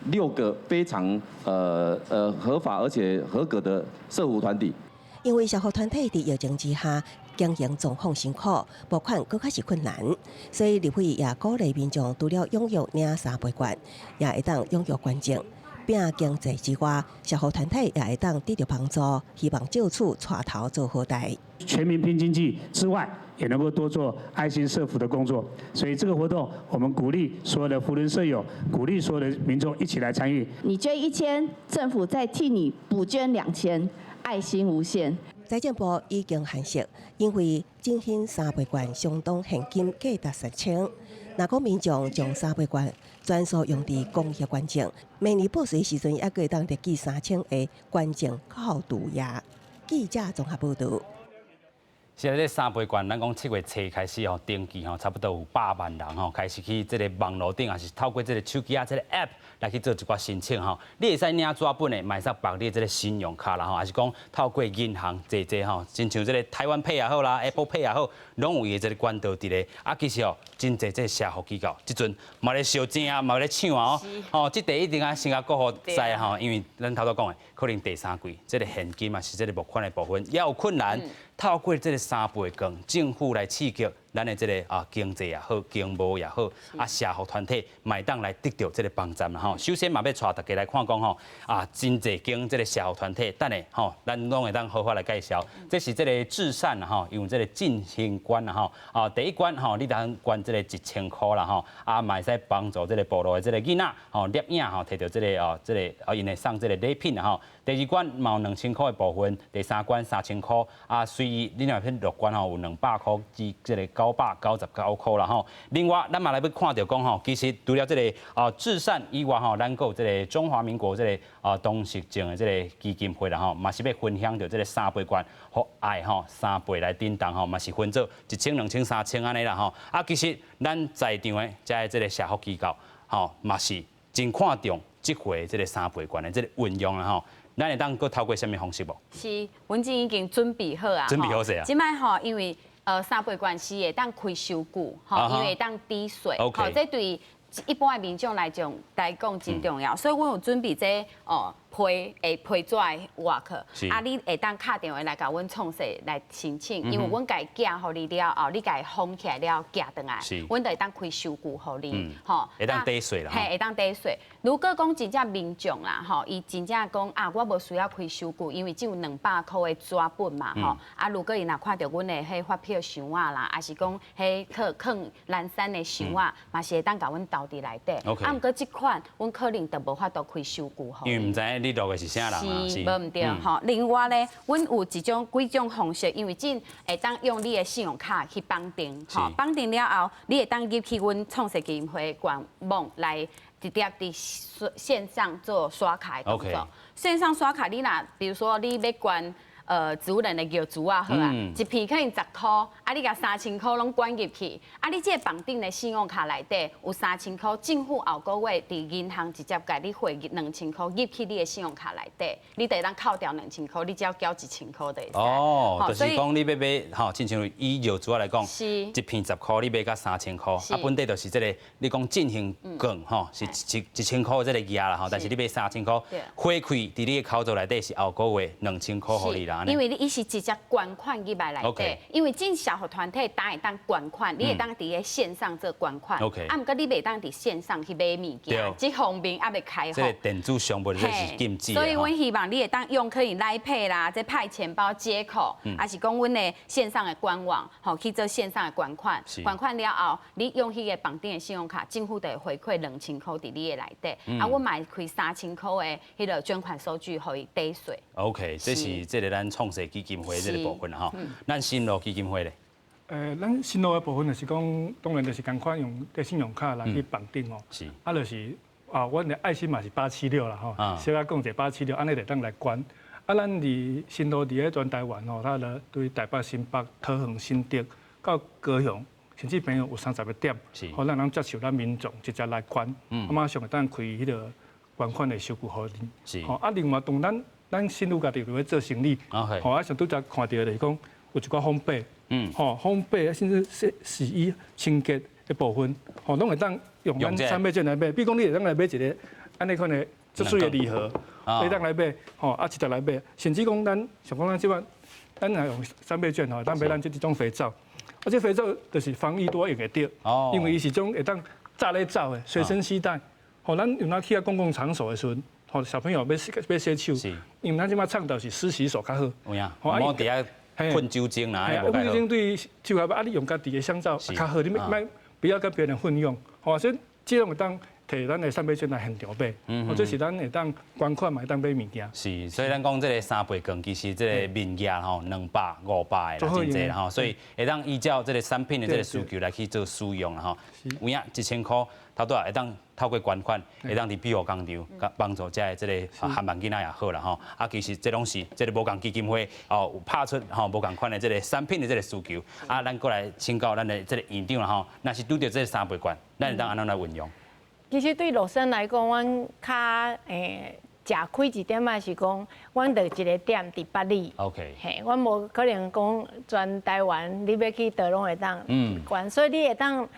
六個非常合法而且合格的社福團體。因為社福團體佇疫情之下經營狀況辛苦，募款閣較是困難，所以立委也鼓勵民眾除了踴躍領三倍券，也會當踴躍捐贈。拼經濟之外，社福團體也會當得著幫助，希望藉此帶頭做好代。全民拼經濟之外，也能夠多做愛心社福的工作。所以這個活動，我們鼓勵所有的扶輪社友，鼓勵所有的民眾一起來參與。你捐1000，政府再替你補捐2000，愛心無限。財政部已經函釋，因為振興三倍券相當現金價值3000。若講民眾將三倍券全數用佇公益捐贈，明年報稅時陣猶閣會當列舉3000的捐贈扣除額。記者綜合報導。是啊，這三倍券，咱講7月初開始吼登記吼，差不多有百萬人吼開始去這个網路頂，抑是透過這个手機仔這个 App 來去做一寡申請吼。你會使領紙本的，嘛會使綁你這个信用卡啦吼，抑是講透過銀行濟濟吼，親像這个台灣 Pay 也好啦，Apple Pay 也好，攏有伊的這个管道佇咧。啊，其實哦，真濟這个社福機構，這陣嘛咧相爭啊，嘛咧搶啊哦。吼，這塊一定愛先共顧好在吼，因為咱頭拄講的，可能第三季這个現金嘛是這个募款的部分，也有困難。透過這个三倍券，政府來刺激咱的這个啊經濟也好，經貿也好，啊社福團體嘛會當來得著這个幫贊啦吼。首先嘛欲帶大家來看講吼，啊真濟間這个社福團體，等下吼，咱攏會當好好來介紹。這是這个至善啦吼，用這个振興券啦吼，啊第一關吼，你當捐這个1000箍啦吼，啊嘛會使幫助這个部落的這个囡仔吼，攝影吼，提著這个哦，這个啊𪜶會送這个禮品啦吼。第二關嘛有2000箍的部分，第三關3000箍，啊隨意你若欲落捐吼，有200箍至這个999箍啦吼。另外，咱嘛來欲看著講吼，其實除了這个啊至善以外吼，咱閣有這个中華民國這个啊唐氏症的這个基金會啦吼，嘛是欲分享著這个三倍券，予愛吼三倍來振動吼，嘛是分做1000、2000、3000按呢啦吼。啊，其實咱在場的遮這个社福機構吼，嘛是真看重這回這个三倍券的這个運用啦吼。咱會當閣透過啥物方式無？是，阮已經準備好啊。準備好勢啊。這擺吼，因為三倍券是會當開收據，吼，因為會當抵稅，吼，這對一般的民眾來講真重要，所以阮有準備這哦批會批紙的外殼，啊，你會當敲電話來共阮創世來申請，因為阮共伊寄予你了後，你共伊封起來了寄轉來，阮就會當開收據予你，吼，會當抵稅啦，嘿，會當抵稅。如果講真正民眾啦，吼，伊真正講啊，我無需要開收據，因為只有200箍的紙本嘛，吼，啊，如果伊若看著阮的彼發票箱仔啦，抑是講彼囥囥藍山的箱仔，嘛是會當共阮投佇內底。啊，毋過這款，阮可能就無法度開收據予。因為毋知影你落的是啥人啊？是，無毋對吼。另外咧，阮有一種幾種方式，因為這會當用你的信用卡去綁定，吼，綁定了後，你會當入去阮創世基金會官網來直接佇線上做刷卡的動作。線上刷卡，你若比如說你欲捐植物人的藥珠啊，好啊，一片可能10箍，啊，你共3000箍攏捐入去，啊，你這個綁定的信用卡內底有三千箍，政府後個月佇銀行直接共你匯2000箍入去你的信用卡內底，你就會當扣掉兩千箍，你只要繳1000箍就會使。哦，就是講你欲買吼，親像以藥珠來講，一片10箍，你買到三千箍，啊，本底就是這個，你講進行券吼，是一千箍這個額啦吼，但是你買三千箍，回饋佇你的口座內底是後個月2000箍予你啦。因為你伊是直接捐款入來內底，因為這社福團體當會當捐款，你會當佇咧線上做捐款，啊，毋過你袂當佇線上去買物件，這方面猶未開放。這個電子商務這是禁止。所以阮希望你會當用可以 LINE Pay 啦，這派錢包街口，抑是講阮的線上的官網，吼去做線上的捐款，捐款了後，你用彼個綁定的信用卡，政府就會回饋兩千箍佇你的內底，啊，阮嘛會開三千箍的彼個捐款收據予伊抵稅。 OK，這是這個咱創世基金會這個部分啦吼，咱新路基金會咧？咱新路的部分就是講，當然就是仝款用這信用卡來去綁定哦。啊，就是啊，阮的愛心碼是876啦吼，小可講一下八七六，按呢就當來捐。啊，咱佇新路佇咧全台灣吼，它咧對台北、新北、桃園、新竹到高雄，甚至朋友有30個點，予咱通接受咱民眾直接來捐，啊馬上會當開彼個捐款的收據予恁。吼，啊，另外當咱新路家己有咧做生意，吼，啊，上拄才看著就是講有一寡烘焙，吼，烘焙甚至洗洗衣清潔的部分，吼，攏會當用咱三倍券來買。比如講，你會當來買一個按呢款的足媠的禮盒，會當來買，吼，啊，一疊來買。甚至講咱像講咱這擺，咱若用三倍券吼，當買咱這種肥皂，啊，這肥皂就是防疫都用會著，因為伊是種會當紮咧走的，隨身攜帶。吼，咱用咱去到公共場所的時陣，吼，小朋友欲洗欲洗手，因為咱這擺倡導是濕洗手較好。有影，毋好佇遐噴酒精啦，噴酒精對手較歹，啊，你用家己的香皂較好，你莫莫不要跟別人混用。吼，所以這種會當提咱的三倍券來現場買，或者是咱會當捐款嘛，會當買物件。是，所以咱講這個三倍券其實這個面額吼200、500的啦，真濟啦吼，所以會當依照這個產品的這個需求來去做使用啦吼。有影1000箍，頭拄仔會當透過捐款，會當佇庇護工場幫助遮的這個寒萬囡仔也好啦吼。啊，其實這攏是這個無仝基金會哦，有拍出吼無仝款的這個產品的這個需求。啊，咱過來請教咱的這個院長啦吼，若是拄著這個三倍券，咱會當按怎來運用？其實對樂山來講，阮較食虧一點仔是講，阮就一個點佇八里。 嘿，阮無可能講全台灣你欲去佗攏會當捐，所以你會當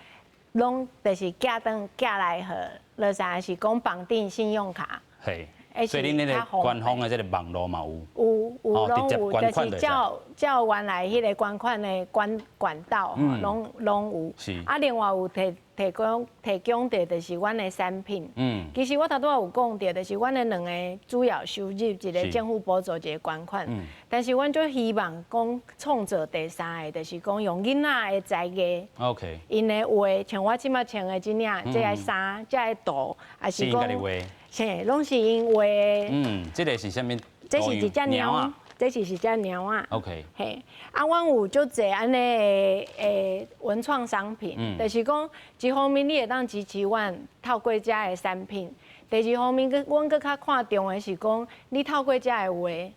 攏就是寄轉寄來予樂山，是講綁定信用卡。嘿，所以恁那個官方的這個網路嘛有。有有攏有，就是照照原來彼個捐款的管道，攏攏有。啊，另外有提供著就是阮的產品。其實我頭拄仔有講著，就是阮的兩個主要收入，一個政府補助，一個捐款。但是阮足希望講創造第三個，就是講用囡仔的才藝。 𪜶的畫，像我這擺穿的這領這个衫、這个圖，抑是講，嘿，攏是𪜶畫的。嗯，這個是啥物？這是一隻貓，這是一隻貓仔。 嘿，啊，阮有足濟按呢的文創商品，就是講一方面你會當支持阮透過遮的產品，第二方面，閣阮閣較看重的是講，你透過遮的畫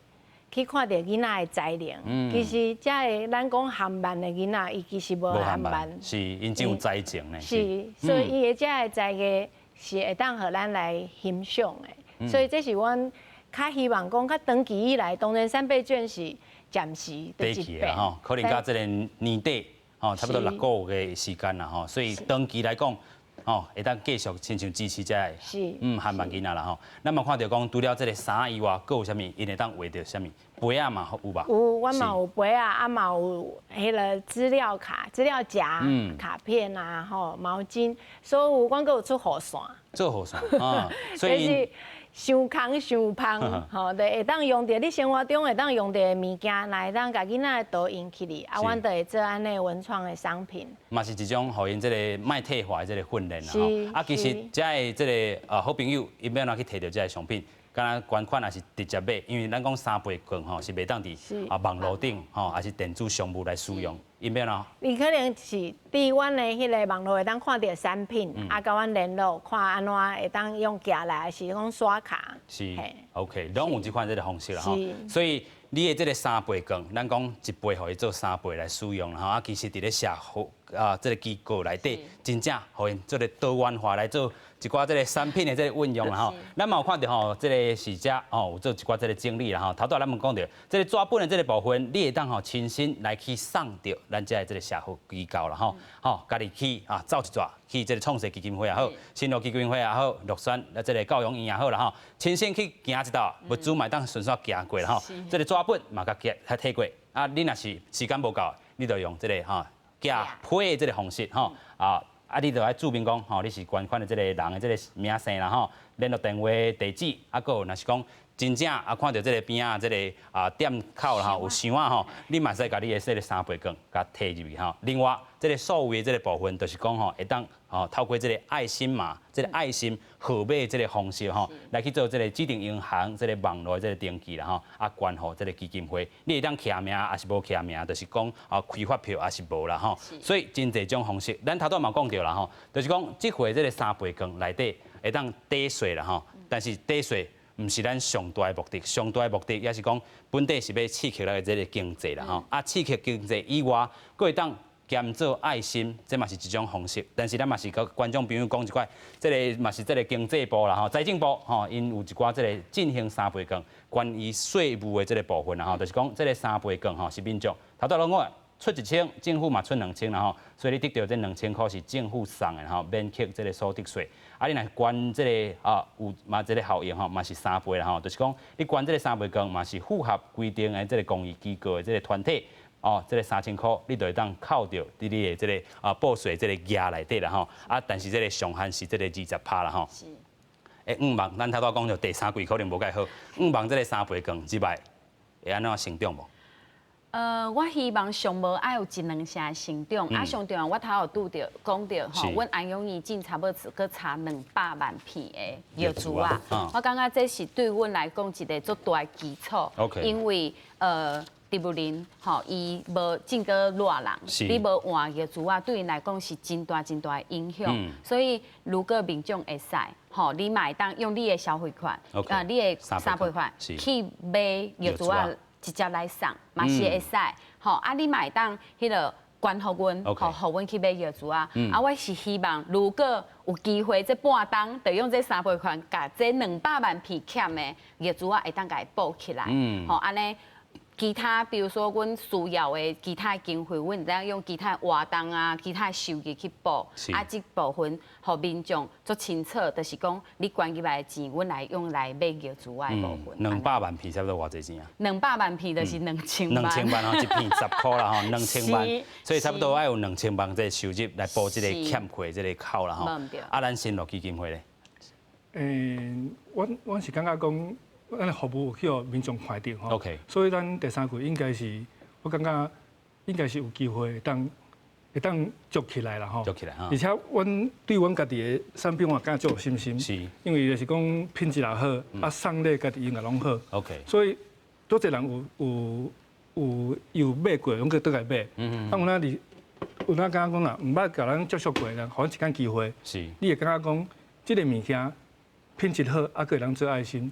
去看著囡仔的才能。其實遮的咱講含萬的囡仔，伊其實無含萬。是，𪜶真有才情呢。是，所以伊的遮的才藝是會當予咱來欣賞的，所以這是阮較希望講，較長期以來，當然三倍券是暫時短期的吼，可能到這個年底吼，差不多6個月的時間啦吼，所以長期來講，吼，會當繼續親像支持這个漢萬囡仔啦吼。咱嘛看著講，除了這个衫以外，閣有啥物？𪜶會當畫著啥物？杯仔嘛有吧？有，阮嘛有杯仔，啊嘛有彼个資料卡、資料夾、卡片啊，吼，毛巾，所有阮閣有出雨傘。做雨傘啊，所以傷空傷芳，吼，就會當用著你生活中會當用著的物件，來會當共囡仔的圖印起來，啊，阮就會做按呢文創的商品。嘛是一種予𪜶這个莫退化的這个訓練啦吼。啊，其實遮的這个好朋友，𪜶欲按怎去提著這个商品？敢若捐款也是直接買，因為咱講三倍券吼是袂當佇啊網路頂吼，抑是電子商務來使用，𪜶欲按怎？你可能是佇阮的彼个網路會當看著產品，啊，共阮聯絡，看按怎會當用寄來，還是講刷卡。是，OK，攏有這款這个方式啦吼。所以你的這个三倍券，咱講一倍予伊做三倍來使用啦吼。啊，其實佇咧社會啊這个機構內底，真正予𪜶做个多元化來做一寡這个產品的這个運用啦吼。咱嘛有看著吼，這个是遮吼有做一寡這个整理啦吼。頭拄仔咱們講著，這个紙本的這个部分，你會當吼親身來去送著咱遮的這个社福機構啦吼。吼，家己去啊走一逝去這个創世基金會也好，新路基金會也好，樂山啊這个教養院也好啦吼，親身去行一道，物資嘛會當順紲行過啦吼。這个紙本嘛共寄較提過，啊，你若是時間無夠，你就用這个吼寄批的這个方式吼啊。啊，你就愛註明講吼，你是捐款的這个人的這个名姓啦吼，聯絡電話、地址，啊，閣有若是講真正啊，看著這个邊仔這个啊店口啦吼，有箱仔吼，你嘛使共你的這个三倍券共提入去吼。另外，這个數位的這个部分，就是講吼，會當吼透過這个愛心碼、這个愛心號碼這个方式吼，來去做這个指定銀行、這个網路這个登記啦吼，啊捐予這个基金會，你會當簽名，抑是無簽名，就是講啊開發票抑是無啦吼。所以真濟種方式，咱頭拄嘛講著啦吼，就是講這回這个三倍券內底會當抵稅啦吼，但是抵稅毋是咱上大的目的，上大的目的也是講本底是欲刺激咱的這个經濟啦吼，啊刺激經濟以外，閣會當兼做愛心，這嘛是一種方式。但是咱嘛是佮觀眾朋友講一塊，這个嘛是這个經濟部啦吼，財政部吼，𪜶有一寡這个振興三倍券關於稅務的這个部分啦吼，就是講這个三倍券吼是民眾頭拄攏講出一千，政府嘛出兩千啦吼，所以你得著這兩千箍是政府送的吼，免扣這个所得稅。啊，你若捐這个啊有嘛這个效應吼，嘛是三倍啦吼，就是講你捐這个三倍券嘛是符合規定的這个公益機構的這个團體。哦，這个3000箍你就會當扣著佇你的這个啊報稅這个額內底啦吼。啊，但是這个上限是這个20%啦吼。欸，五萬，咱頭拄講著第三季可能無蓋好。五萬這个三倍券之外，會按怎成長無？我希望上無愛有一兩成成長，啊，上重要我頭有拄著講著吼，阮安養院進差不多閣差200萬片的藥珠啊，我感覺這是對阮來講一個足大的基礎，因為植物林吼，伊無種閣熱人，你無換藥珠啊，對𪜶來講是真大真大的影響。所以如果民眾會使，吼，你嘛會當用你的消費券，啊，你的三倍券去買藥珠啊。直接來送嘛是會使，吼啊！你嘛會當彼个捐予阮，吼，予阮去買藥珠啊。啊，我是希望如果有機會，這半冬就用這三倍券，共這200萬片欠的藥珠啊，會當共伊補起來。吼，按呢，其他比如說，阮需要的其他經費，阮會當用其他活動啊、其他收入去補。啊，這部分予民眾足清楚，就是講你捐入來的錢，阮來用來買藥珠的部分。兩百萬片差不多偌濟錢啊？兩百萬片就是兩千萬。兩千萬吼，一片10箍啦吼，兩千萬，所以差不多愛有兩千萬這个收入來補這個欠缺這個口啦吼。啊，咱新路基金會咧？阮阮是感覺講，咱的服務有去予民眾看著吼，所以咱第三季應該是，我感覺應該是有機會會當做起來啦吼。做起來而且阮對阮家己的產品，我感覺足有信心。因為就是講品質也好，啊送禮家己用也攏好。所以足濟人有有有有買過，攏閣倒來買。啊，有哪裡有哪感覺講啦，毋捌共咱接觸過的人，予阮一間機會。你會感覺講，這个物件品質好，啊，閣會當做愛心。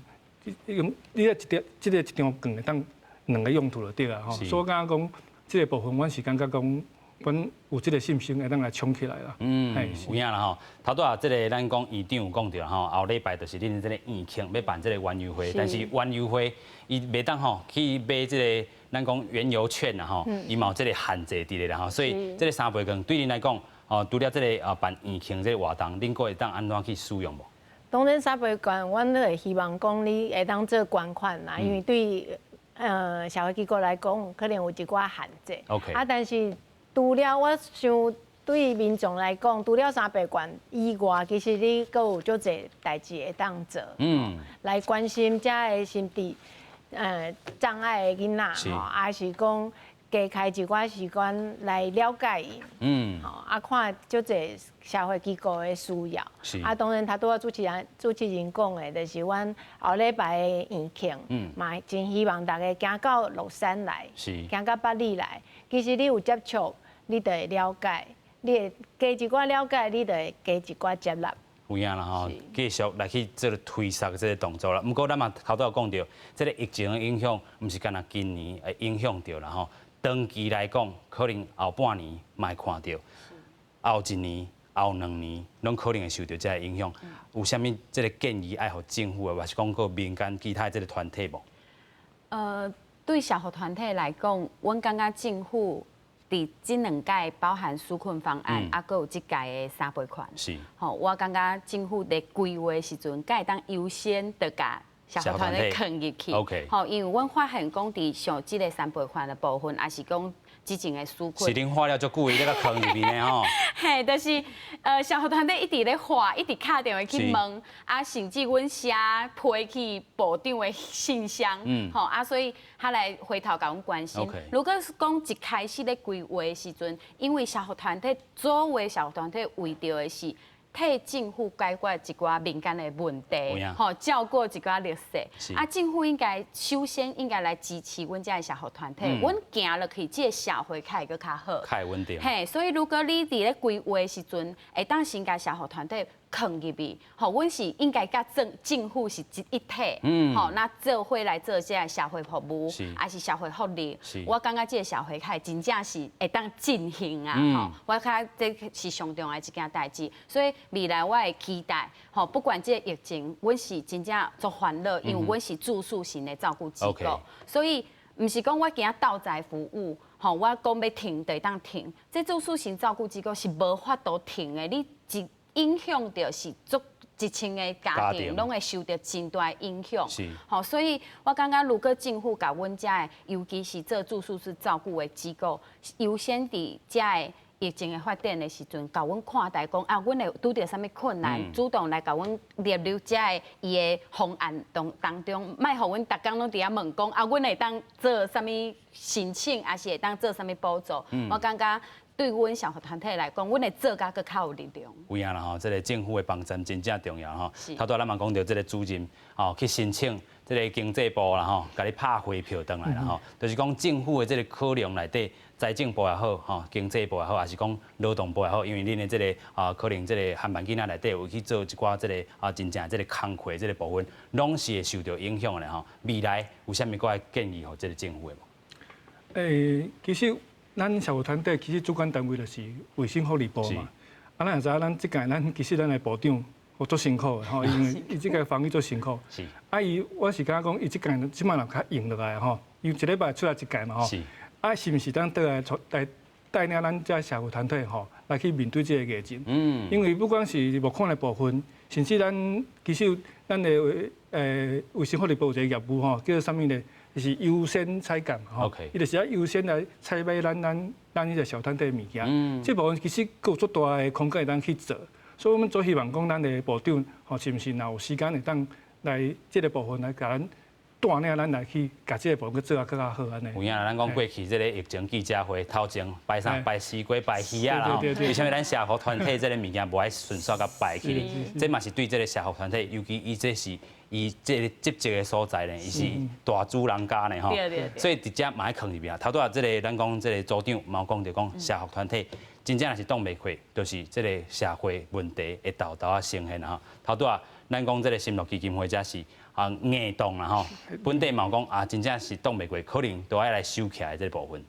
用你一張這个一張券會當兩个用途就對啦吼，所以我感覺講這个部分，阮是感覺講，阮有這个信心會當來衝起來啦。嗯，有影啦吼。頭拄仔這个咱講院長有講著吼，後禮拜就是恁這个院慶欲辦這个園遊會，但是園遊會伊袂當吼去買這个咱講園遊券啦吼，伊嘛有這个限制佇咧啦吼，所以這个三倍券對恁來講。哦，除了這个啊辦院慶這个活動，恁閣會當按怎去使用無？當然三倍券，阮都會希望講你會當做捐款啦，因為對社會機構來講，可能有一寡限制。 啊，但是除了我想對民眾來講，除了三倍券以外，其實你閣有足濟代誌會當做，來關心遮个心智障礙的囡仔吼，抑是講加開一寡時間來了解𪜶，吼啊看足濟社會機構的需要。啊，當然，頭拄仔主持人講的，就是阮後禮拜的院慶，嘛真希望大家行到樂山來，行到八里來。其實你有接觸，你就會了解，你會加一寡了解，你就會加一寡接納。有影啦吼，繼續來去做推捒這个動作啦。毋過咱嘛頭拄有講著，這个疫情的影響，毋是干焦今年會影響著啦吼。長期來講，可能後半年嘛會看著，後一年、後兩年，攏可能會受著這个影響。有啥物這个建議愛予政府的，抑是講閣民間其他的這个團體無？對社福團體來講，阮感覺政府佇這兩屆包含紓困方案，啊，閣有這屆的三倍券。吼，我感覺政府佇規劃時陣，敢會當優先著共社福團體囥入去。 吼，因為阮發現講佇像這个三倍券的部分，抑是講之前的紓困。是恁喊了足久，伊咧共囥入面的吼。嘿，就是社福團體一直咧喊，一直敲電話去問，啊，甚至阮寫批去部長的信箱，吼啊，所以他來回頭共阮關心。如果是講一開始咧規劃的時陣，因為社福團體所有社福團體為著的是替政府解決一寡民間的問題，吼，照顧一寡弱勢。啊，政府應該首先應該來支持阮遮的社福團體，阮行落去，這个社會較會閣較好。較會穩定。嘿，所以如果你佇咧規劃的時陣，會當先共社福團體囥入去，吼，阮是應該佮政府是一體，吼，那做伙來做這个社會服務，抑是社會福利。我感覺這个社會較會真正是會當振興啊，吼，我感覺這是上重要的一件代誌。所以未來我會期待，吼，不管這个疫情，阮是真正足煩惱，因為阮是住宿型的照顧機構，所以毋是講我今仔鬥在服務，吼，我講欲停就會當停。這住宿型照顧機構是無法度停的，你一影響著是足一千个家庭，攏會受著真大的影響。吼，所以我感覺如果政府共阮遮的，尤其是做住宿式照顧的機構，優先佇遮的疫情的發展的時陣，共阮看待講啊，阮會拄著啥物困難，主動來共阮列入遮的伊的方案當中，莫予阮逐工攏佇遐問講啊，阮會當做啥物申請，抑是會當做啥物補助？我感覺對阮社福團體來講，阮會做甲閣較有力量。有影啦吼，這个政府的幫助真正重要吼。頭拄仔咱嘛講著這个主任吼去申請這个經濟部啦吼，共你拍回票轉來啦吼，就是講政府的這个考量內底，財政部也好，吼，經濟部也好，抑是講勞動部也好，因為恁的這个啊，可能這个航班囡仔內底有去做一寡這个啊，真正這个工課這个部分，攏是會受著影響的吼。未來有啥物閣建議予這个政府的無？其實咱社福團體其實主管單位就是衛生福利部嘛。啊，咱也知影，咱這屆咱其實咱的部長有足辛苦的吼，因為伊這個防疫足辛苦。啊，伊我是感覺講，伊這屆這擺若較閒落來吼，伊一禮拜出來一屆嘛吼。啊，是毋是當倒來帶帶領咱這社福團體吼，來去面對這個疫情？因為不管是募款的部分，甚至咱其實咱的衛生福利部有一個業務吼，叫做啥物呢？就是優先採購吼，伊就是愛優先來採買咱彼個小團體的物件。這部分其實閣有足大的空間會當去做，所以阮足希望講咱的部長吼，是毋是若有時間會當來這個部分來共咱帶領咱來去共這個部分去做啊閣較好按呢。有影啦，咱講過去這个疫情記者會頭前擺啥擺西瓜擺魚仔啦吼，為啥物咱社福團體這个物件無愛順續共擺起咧？這嘛是對這个社福團體，尤其伊這是伊這个職責的所在呢，伊是大主人家呢吼，所以直接嘛愛囥入面。頭拄仔這个咱講這个組長嘛有講著講社福團體真正若是擋袂過，就是這个社會問題會沓沓仔呈現吼。頭拄仔咱講這个心樂基金會這是啊硬擋啦吼，本地嘛有講啊，真正是擋袂過，可能都愛來收起來這个部分。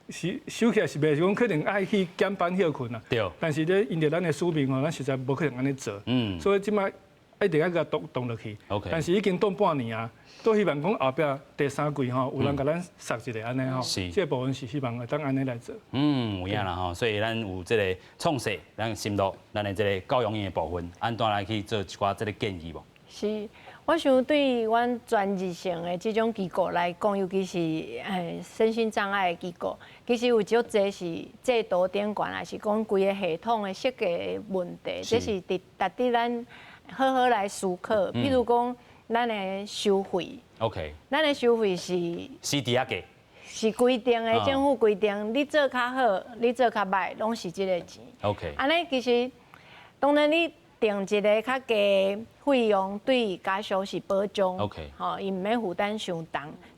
是收起來是袂是講可能愛去減班歇睏啦。但是咧，因著咱的使命吼，咱實在無可能按呢做。所以這擺。一定愛共凍凍落去。但是已經凍半年啊，都希望講後壁第三季吼，有人共咱殺一下按呢吼。這個部分是希望會當按呢來做。嗯，有影啦吼，所以咱有這個創世，咱心路，咱的這個教養院的部分，按怎來去做一寡這個建議無？是，我想對阮專業性的這種機構來講，尤其是身心障礙的機構，其實有足濟是制度頂懸，還是講規个系統的設計的問題，這是值得咱好好來思考。比如講，咱的收費咱的收費是是佇遐計，是規定的，政府規定，你做較好，你做較䆀，攏是這個錢。按呢其實當然你定一个較低費用對家屬是保障， 吼，伊毋免負擔傷重。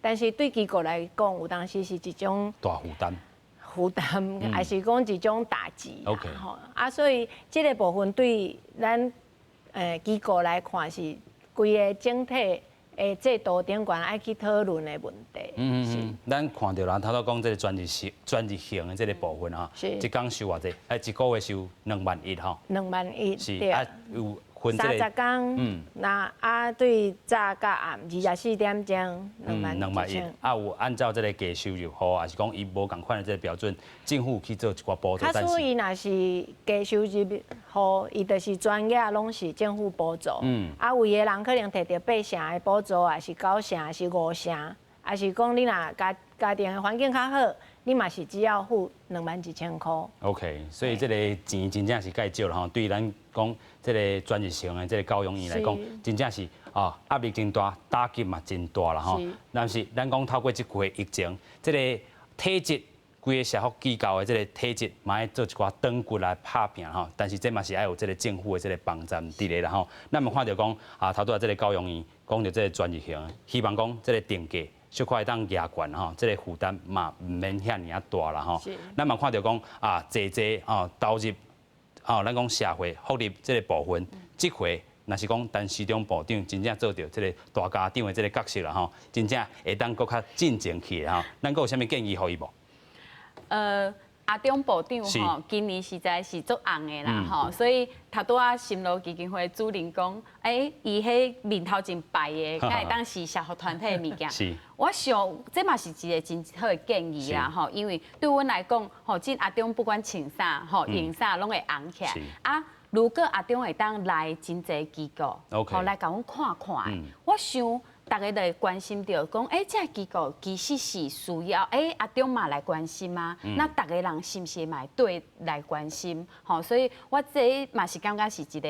但是對機構來講，有當時是一種大負擔，負擔，還是講一種打擊。 吼，啊，所以這個部分對咱機構來看是規个整體的制度頂懸愛去討論的問題。咱看著人頭拄講這個專業型的這個部分吼，一工收偌濟？哎，一個月收2.1萬吼。2.1萬。是啊，有分這個。30工，那啊對早到暗24點鐘，2萬 2.1萬。啊，有按照這個低收入戶，還是講伊無仝款的這個標準，政府去做一寡補助。假使伊若是低收入戶，伊就是全額攏是政府補助。啊，有的人可能摕著八成的補助，還是九成，還是五成，還是講你若家庭的環境較好，你嘛是只要付21,000箍。 OK，所以這個錢真正是蓋少啦吼，對咱講這個專業性的這個教養院來講，真正是啊壓力真大，打擊嘛真大啦吼。但是咱講透過這幾個疫情，這個體質，規个社福機構的這個體質，嘛愛做一寡轉骨來拍拚吼。但是這嘛是愛有這個政府的這個幫贊佇咧啦吼。咱嘛看著講啊，頭拄仔這個教養院講著這個專業型，希望講這個定價小可會當額懸吼，這個負擔嘛毋免遐爾仔大啦吼。咱嘛看著講啊，濟濟吼投入吼，咱講社會福利這個部分，這回若是講陳時中部長真正做著這個大家長的這個角色啦吼，真正會當閣較進前去的吼。咱閣有啥物建議予伊無？阿中部長吼，今年實在是足紅的啦吼，所以頭拄仔心路基金會主任講，欸，伊彼面頭前擺的，敢會當是社福團體的物件。我想這嘛是一個真好的建議啦吼，因為對阮來講，吼，這阿中不管穿啥吼，用啥攏會紅起來。啊，如果阿中會當來真濟機構，吼來共阮看看，我想大家就會關心著講，欸，這個機構其實是需要，欸，阿中嘛來關心啊，那逐个人是毋是嘛會對來關心？吼，所以我這嘛是感覺是一個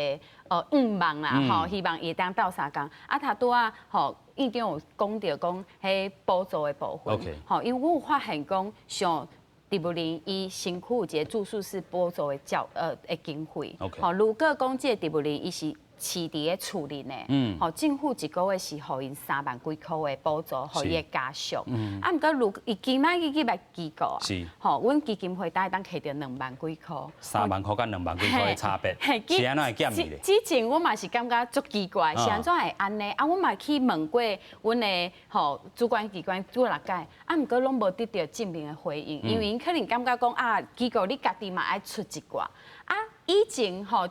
願望啦，吼，希望伊會當鬥相共。啊，頭拄仔吼，院長有講著講，彼補助的部分，吼，因為阮有發現講，像植物林伊身軀有一個住宿式補助的教的經費，吼，如果講這個植物林伊是飼佇咧厝裡呢，吼，政府一個月是予𪜶3萬幾箍的補助，予伊的家屬。啊，毋過如伊今仔日去來機構啊，吼，阮基金會會當摕著2萬幾箍。 3萬箍佮2萬幾箍的差別，是按怎會減去咧？之前我嘛是感覺足奇怪，是按怎會按呢？啊，阮嘛去問過阮的吼主管機關幾若擺，啊，毋過攏無得著正面的回應，因為𪜶可能感覺講啊，機構你家己嘛愛出一寡，啊，以前吼。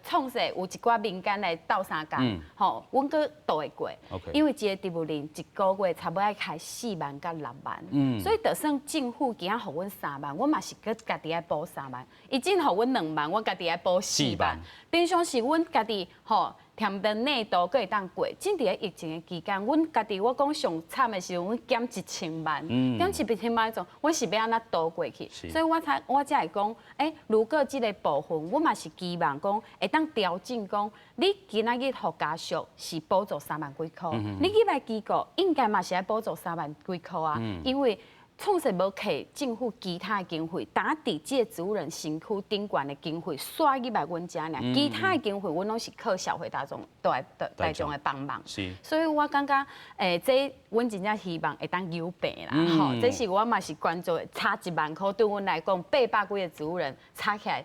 創世有一寡民間來鬥相共，吼，阮閣渡會過，因為一個植物林一個月差不多愛開4萬到6萬，所以就算政府今仔予阮三萬，阮嘛是閣家己愛補三萬，伊只予阮2萬，阮家己愛補四萬，平常時阮家己吼。添得內度閣會當過，真佇咧疫情的期間，阮家己我講上慘的時陣，阮減1000萬，減1000萬種，阮是欲按怎渡過去？所以我才會講，欸，如果這個部分，我嘛是期望講會當調整講，你今仔日予家屬是補助3萬幾箍，你入來機構應該嘛是愛補助3萬幾箍啊，因為創設無摕政府其他的經費，單佇這個植物人身軀頂懸的經費煞入來阮遮爾，其他的經費阮攏是靠社會大眾大眾的幫忙。所以我感覺，這阮真正希望會當有病啦，吼，這是我嘛是關注的，差1萬箍對阮來講，800幾个植物人差起來。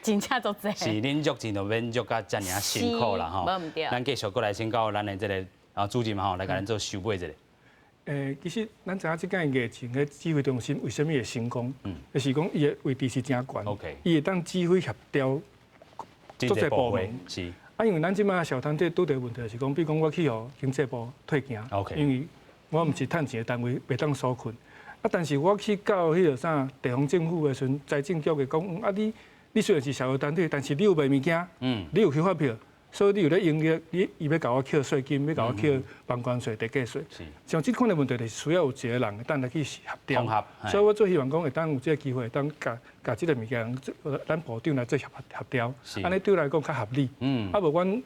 真正足濟。是，恁約錢就免約甲遮爾辛苦啦，吼。無毋對。咱繼續閣來請教咱的這个主任吼，來共咱做收尾一下。其實咱知影這間疫情的指揮中心為啥物會成功？就是講伊的位置是誠懸，伊會當指揮協調足濟部門。啊，因為咱這擺社團體拄著問題是講，比如講我去予經濟部退件，因為我毋是趁錢的單位，袂當紓困。啊，但是我去到彼個啥地方政府的時陣，財政局會講，啊你你雖然是社會團體，但是你有賣物件，你有去發票，所以你有咧營業，你伊欲共我扣稅金，欲共我扣房管稅、地價稅。像這款的問題，就是需要有一個人會當來去協調。所以我最希望講會當有這个機會，會當共共這个物件，咱部長來做協協調，按呢對來講較合理。啊無阮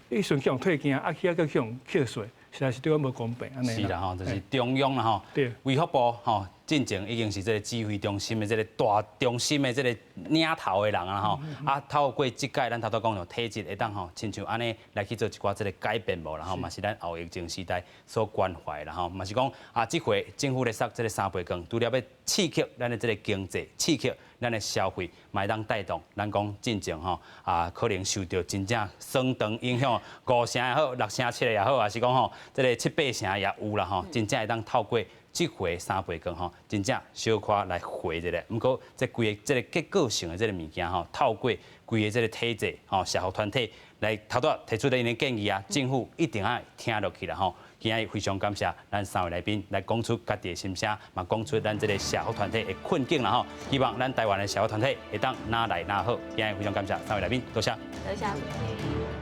彼時陣去予退件，啊去遐閣去予扣稅，實在是對阮無公平。是啦吼，就是中央啦吼，衛福部吼，進前已經是這个指揮中心的這个大中心的這个領頭的人啊吼，啊透過這屆咱頭拄講著體制會當吼，親像按呢來去做一寡這个改變無啦吼，嘛是咱後疫情時代所關懷啦吼，嘛是講啊，這回政府咧捒這个三倍券，除了欲刺激咱的這个經濟，刺激咱的消費，嘛會當帶動咱講進前吼啊，可能受著真正相當影響，五成也好，六成七个也好，抑是講吼，這个七八成也有啦吼，真正會當透過這回三倍券吼，真正小可來回一下。毋過這規个這个結構性的這个物件吼，透過規个這个體制吼，社福團體來頭拄提出的𪜶的建議啊，政府一定愛聽落去啦吼。今日非常感謝咱三位來賓來講出家己的心聲，嘛講出咱這个社福團體的困境啦吼。希望咱台灣的社福團體會當愈來愈好。今日非常感謝三位來賓，多謝。多謝。